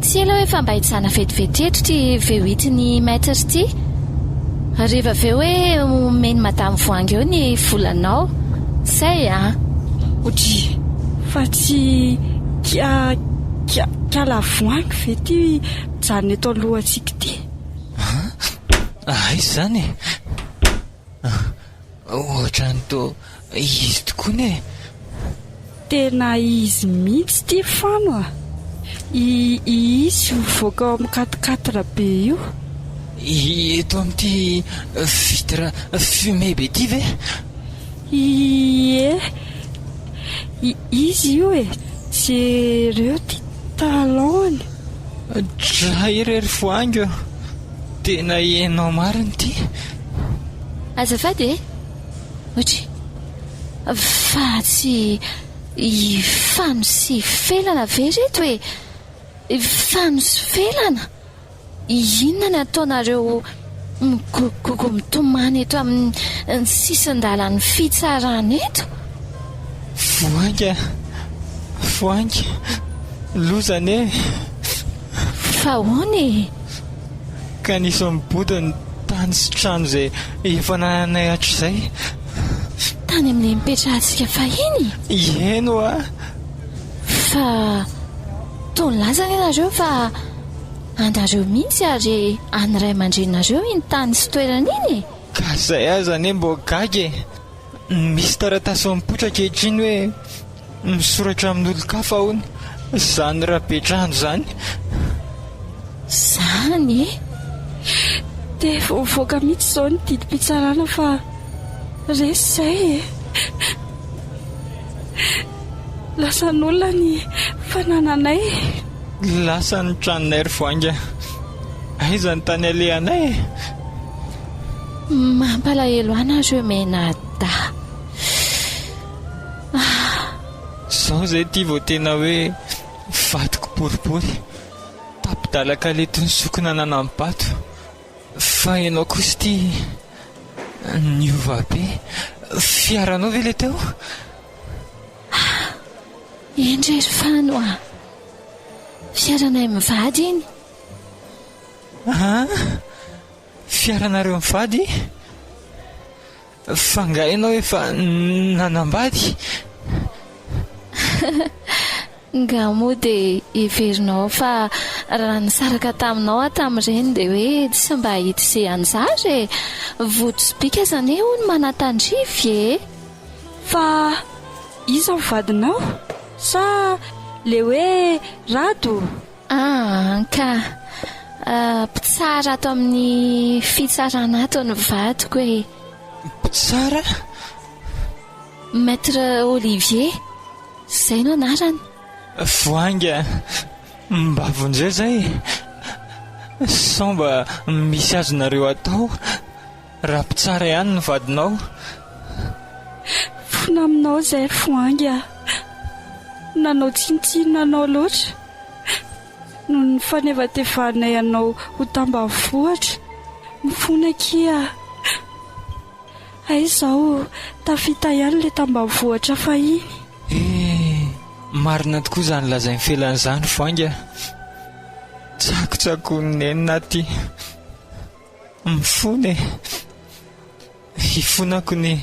Tsy ela aho efa mba hijanona vetivety eto ity V8 n'i Maître ity. Rehefa avy eo hoe omen'i Madame Voahangy eo ny volanao. Zay a! Odry! Fa tsy kia kia kiala Voahangy ve ity mijanona eto alohantsika ity? An! Aiza izany e? Ohatran'ny toa izy tokoany e! Tena izy mihitsy ity Fano a! I izy io mivoaka ao amin'ny quatre quatre be io. Eto amin'ity vitre fumée be ity ve? Ie, izy io e! Jereo ity talon-ny. Dray re ry Voahangy ô! Tena enao marina ity. Azafady e! Ohatry. Fa tsy i Fano sy Felana ve reto e? Fano sy Felana? Inona ny ataonareo migogogogo mitomany eto amin'ny sisin-dalan'ny fitsarana eto? Voainga, voainga, loza anie e! Fa ahoana e? Ka nisy mibodo ny tany sy trano izay efa nananay hatrizay. Tany amin'ilay nipetrahantsika fahiny? Eny hoa! Fa toa nilaza anie nareo fa anareo mihitsy ary an'ny ray aman-dreninareo iny tany sy toerana iny e! Ka izay aza anie mbô gaga e! Misy taratasy mipoitra ankehitriny hoe misoratra amin'olon-kafa hono izany Rabetrano izany. Izany e! Dia vao mivoaka mihitsy izao ny didim-pitsarana fa resy izay e! Lasan'olona ny fanananay. Lasa ny tranonay ry Voahangy a! Aiza ny tany alehanay e? Mampalahelo ahy nareo mianadahy. Ah. Zao zay ty vao tena hoe vadiko boribory. Mampidalakalety ny sokina nanam-bato. Fa ianao kosa ity niova be. Fiaranao ve ilay teo? Ah! Eny re ry Fano a! Fiaranay mivady iny. Ah! Fiaranareo mivady? Fa nga ianao efa nanambady? Nga moa dia heverinao fa raha nisaraka taminao aho tamin'ireny dia hoe tsy mba hahita izay anjara e! Vody sobika aza anie hono manatandrify e! Fa iza ny vadinao? Sa le hoe Rado? Aa ka! Mpitsara ato amin'ny fitsarana ato ny vadiko e! Mpitsara? Maître Olivier, izay no anarany. Voahangy a! Mba vonjeo izay e! Sao mba misy azonareo atao raha mpitsara ihany ny vadinao? Fona aminao izay ry Voahangy a! Nanao tsinontsinona anao loatra. Noho ny fanevatevanay anao ho tambanivohitra. Mifona akia a! Hay izao tafita ihany ilay tambanivohitra fahiny. Eh! Marina tokoa izany lazain'i Felana izany ry Voahangy a! Tsakotsakoan'ny nenina aty. Mifona e! Hifonako ny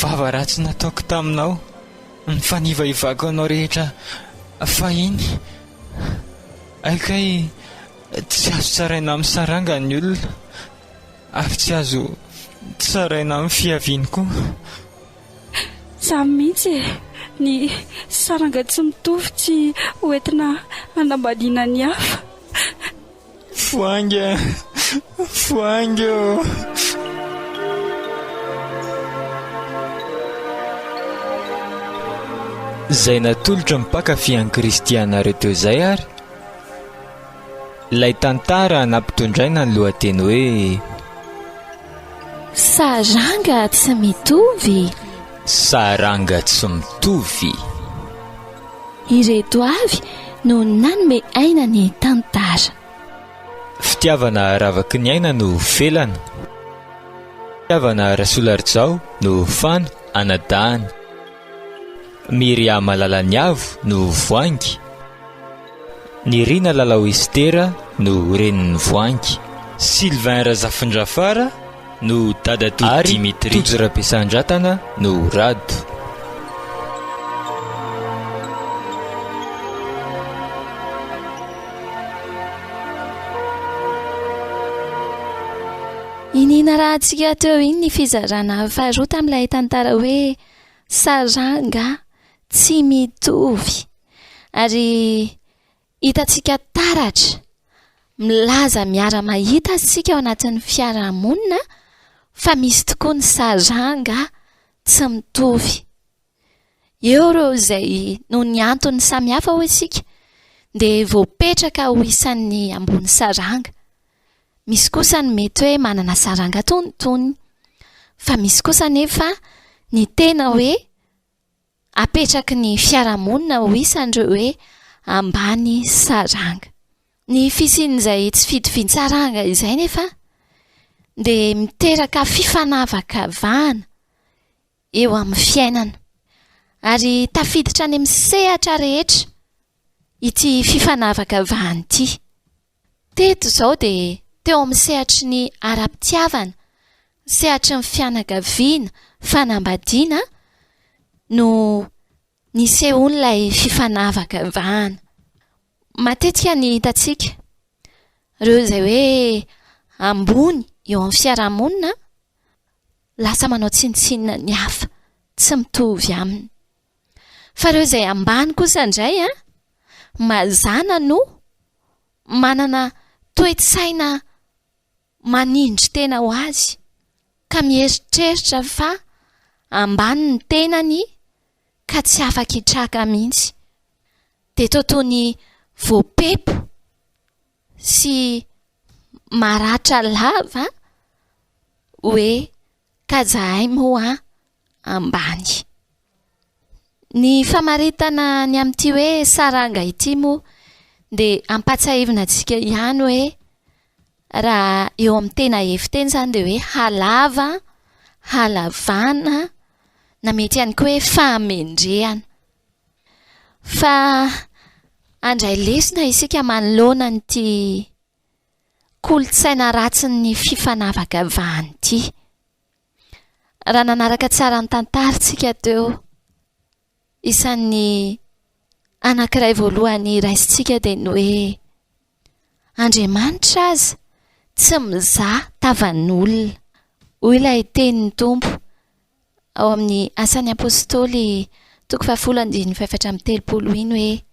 vava ratsy nataoko taminao, ny fanivahivako anao rehetra fahiny. Hay kay tsy azo tsaraina amin'ny saranga ny olona, ary tsy azo tsaraina amin'ny fiaviany koa. Izany mihitsy e! Ny saranga tsy mitovy tsy hoentina hanambadiana ny hafa. Voahangy a! Voahangy ô! Izay natolotry ny mpankafy an'i Kristy anareo teo izay ary ilay tantara nampitondraina ny lohateny hoe. Saranga tsy mitovy. Saranga tsy mitovy. Ireto avy no nanome aina ny tantara. Fitiavana ravaky ny aina no felana. Fitiavana Rasoloarijao no fano anadahany. Myria Malalaniavo no voahangy. Nirina Lalao Estera no renin'ny voahangy. Sylvain Razafindrafara no dadatoa Ary Dimitri. Tojo Rabesandratana no Rado. Iny narahantsika teo iny ny fizarana faharoa tamin'ilay tantara hoe Saranga tsy mitovy. Ary hitantsika taratra, milaza miara-mahita isika ao anatin'ny fiarahamonina fa misy tokoa ny saranga tsy mitovy. Eo ireo izay noho ny antony samihafa hoy isika dia voapetraka ho isan'ny ambony saranga. Misy kosa ny mety hoe manana saranga antonontonony. Fa misy kosa anefa ny tena hoe apetraky ny fiarahamonina ho isan'ireo hoe ambany saranga. Ny fisian'izay tsy fitovian-tsaranga izay nefa dia miteraka fifanavakavahana eo amin'ny fiainana ary tafiditra any amin'ny sehatra rehetra ity fifanavakavahana ity. Teto izao dia teo amin'ny sehatry ny ara-pitiavana, sehatry ny fianakaviana, fanambadiana no nisehoan'ilay fifanavakavahana. Matetika ny hitantsika, ireo izay hoe ambony eo amin'ny fiarahamonina, lasa manao tsinontsinona ny hafa, tsy mitovy aminy. Fa ireo izay ambany kosa indray an, mazàna no manana toe-tsaina manindry tena ho azy, ka mieritreritra fa ambany ny tenany ka tsy afaka hitraka mihitsy. Dia toa toy ny voapepo sy maratra lava hoe ka zahay moa ambany. Ny famaritana ny amin'ity hoe saranga ity moa Dia ampahatsiahivina antsika ihany hoe raha eo amin'ny tena hevi-teny izany dia hoe halava, halavana, na mety ihany koa hoe fahamendrehana. Fa handray lesona isika manoloana an'ity kolontsaina ratsin'ny fifanavakavahana ity. Raha nanaraka tsara ny tantara isika teo, isan'ny anankiray voalohany raisintsika dia ny hoe Andriamanitra aza tsy mizaha tavan'olona. Hoy ilay tenin'ny Tompo ao amin'ny Asan'ny Apostoly toko fahafolo andininy fahefatra amby 30 iny hoe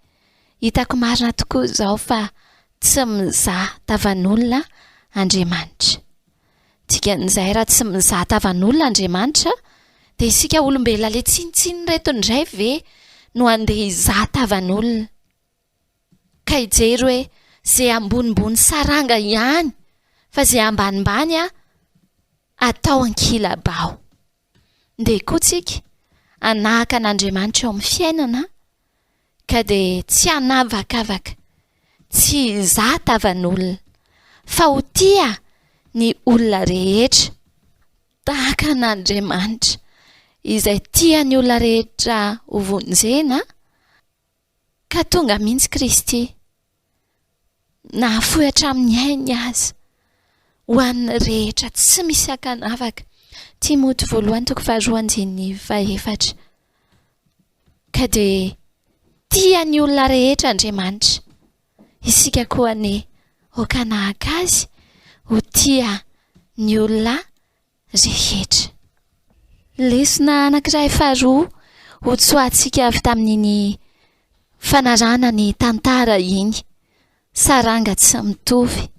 hitako marina tokoa izao fa tsy mizaha tavan'olona Andriamanitra. Dikan'izay raha tsy mizaha tavan'olona Andriamanitra dia isika olombelona le tsinontsinona ireto indray ve no handeha hizaha tavan'olona? Ka hijery hoe ze ambonimbony saranga ihany fa ze ambanimbany atao ankilabao. Ndeha koa tsika hanahaka an'Andriamanitra eo amin'ny fiainana ka dia tsy hanavakavaka, tsy hizaha tavan'olona fa ho tia ny olona rehetra tahaka an'Andriamanitra izay tia ny olona rehetra ho vonjena ka tonga mihitsy Kristy nahafoy hatramin'ny ainy aza ho an'ny rehetra tsy misy ankanavaka. Timoty voalohany toko faharoa andininy fahefatra. Ka dia tia ny olona rehetra Andriamanitra. Isika koa anie aoka hanahaka azy ho tia ny olona rehetra. Lesona anankiray faharoa hotsoahantsika avy tamin'iny fanarahana ny tantara iny, saranga tsy mitovy,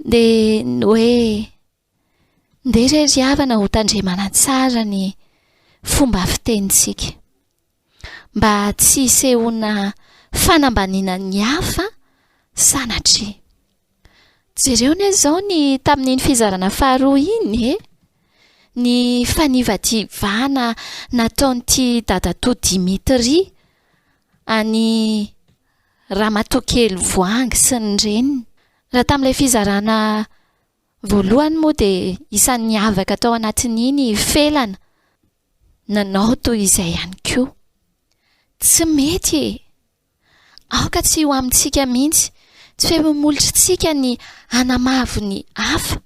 dia ny hoe ndeha re ry havana ho tandremana tsara ny fomba fitenintsika mba tsy hisehoana fanambaniana ny hafa sanatria. Jereo anie izao ny tamin'iny fizarana faharoa iny e! Ny fanivativana nataon'ity dadatoa Dimitri an'i ramatoa kely Voahangy sy ny reniny. Raha tamin'ilay fizarana voalohany moa dia isan'ny niavaka tao anatin'iny i Felana nanao toy izay ihany koa. Tsy mety e! Aoka tsy ho amintsika mihitsy, tsy feho-molotr'tsika ny hanamavo ny hafa,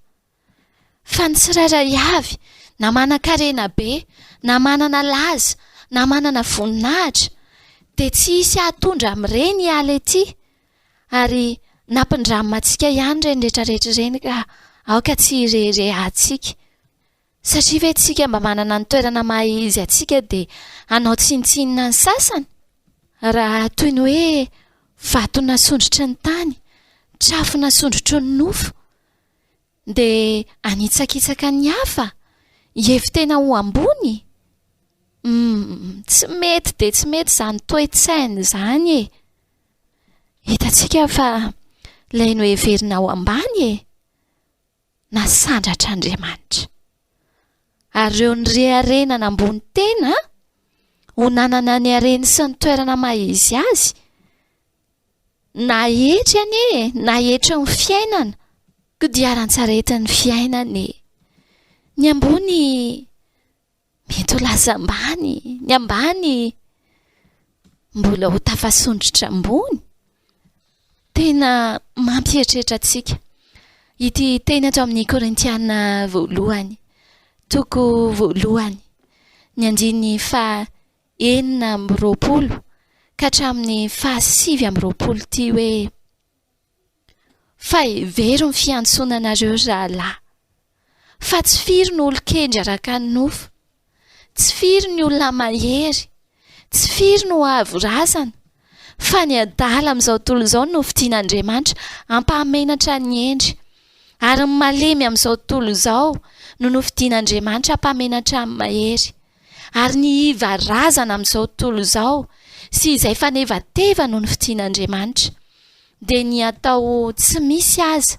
fa ny tsirairay avy, na manan-karena be, na manana laza, na manana voninahitra, dia tsy hisy hahatondra amin'ireny hiala ety, ary nampindramina antsika ihany ireny rehetrarehetra ireny ka aoka tsy hireharehantsika. Satria ve tsika mba manana ny toerana maha izy antsika dia hanao tsinontsinona ny sasany? Raha toy ny hoe vato nasondrotry ny tany, trafo nasondrotry ny nofo, dia hanitsakitsaka ny hafa, hihevi-tena ho ambony? Humm, tsy mety dia tsy mety izany toe-tsaina izany e! Hitantsika fa ilay noheverina ho ambany e! nasandratr'Andriamanitra. Ary ireo nirehareha nanambony tena ho nanana ny hareny sy ny toerana maha izy azy, naetry anie e, naetry ny fiainana, kodiaran-tsaretin'ny fiainana e. Ny ambony Mety ho lasa ambany ny ambany mbola ho tafasondrotra ambony. Tena mampieritreritra antsika ity teny ato amin'ny Korintiana voalohany, toko voalohany, ny andininy faha 26 ka hatramin'ny faha 29 ity hoe Fa hevero ny fiantsoana anareo ry rahalahy, fa tsy firy no olon-kendry araka ny nofo, tsy firy ny olona mahery, tsy firy no avo razana, fa ny adala amin'izao tontolo izao no nofidin'Andriamanitra hampahamenatra ny hendry, ary ny malemy amin'izao tontolo izao no nofidin'Andriamanitra hampahamenatra ny mahery, ary ny iva razana amin'izao tontolo izao sy izay fanevateva no nofidin'Andriamanitra. dia ny atao tsy misy aza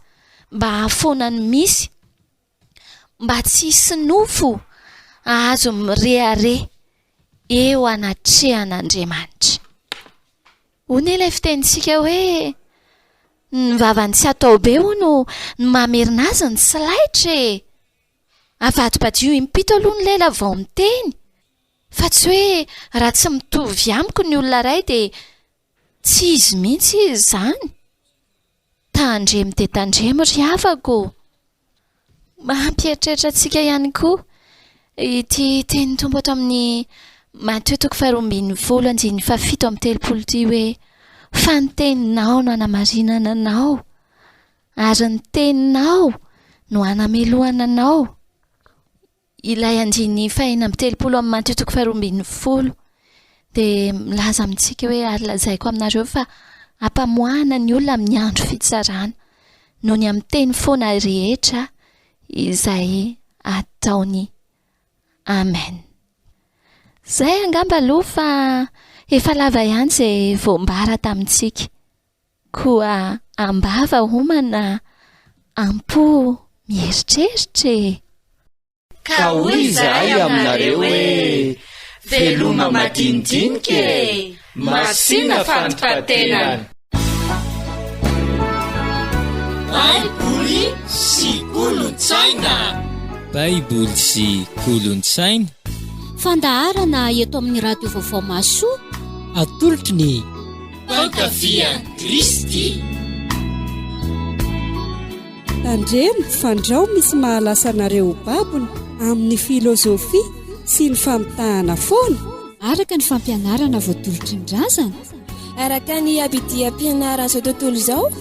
mba hahafoana ny misy, mba tsy hisy nofo hahazo mirehareha eo anatrehan'Andriamanitra. Hoy anie ilay fitenintsika hoe. Ny vavany tsy atao be hono ny mamerina azy ny tsy laitra e! Avadibadio impito aloha ny lela vao miteny fa tsy hoe raha tsy mitovy amiko ny olona iray dia tsy izy mihitsy izy izany. Tandremo dia tandremo ry havako ô! Mampieritreritra antsika ihany koa ity tenin'ny Tompo ato amin'ny Matio toko faharoa ambin'ny folo andininy fahafito amby telopolo ity hoe fa ny teninao no hanamarinana anao ary ny teninao no hanamelohana anao. Ilay andininy fahenina amby telopolo amin'ny Matio toko faharoa ambin'ny folo dia milaza amintsika hoe ary lazaiko aminareo fa hampamoahana ny olona amin'ny andro fitsarana noho ny amin'ny teny foana rehetra izay ataony. Amen. Izay angamba aloha fa efa lava ihany izay voambara tamintsika. Koa am-bava homana, am-po mieritreritra e! Ka hoy izahay aminareo hoe, Veloma madinidinika e! Masìna fatipatenana! Baiboly sy kolontsaina. Baiboly sy kolontsaina. Fandaharana eto amin'ny Radio Vaovao Mahasoa. Atolotry ny Mpankafy an'i Kristy. Tandremo fandrao misy mahalasa anareo ho babony amin'ny filozofia sy ny famitahana foana. Araka ny fampianarana voatolotry ny razana. Araka ny abidiam-pianaran'izao tontolo izao.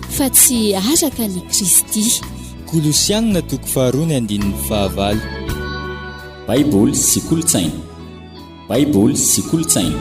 Fa tsy araka an'i Kristy. Kolosiana toko faharoa ny andininy fahavalo. Baiboly sy kolontsaina. Baiboly sy kolontsaina.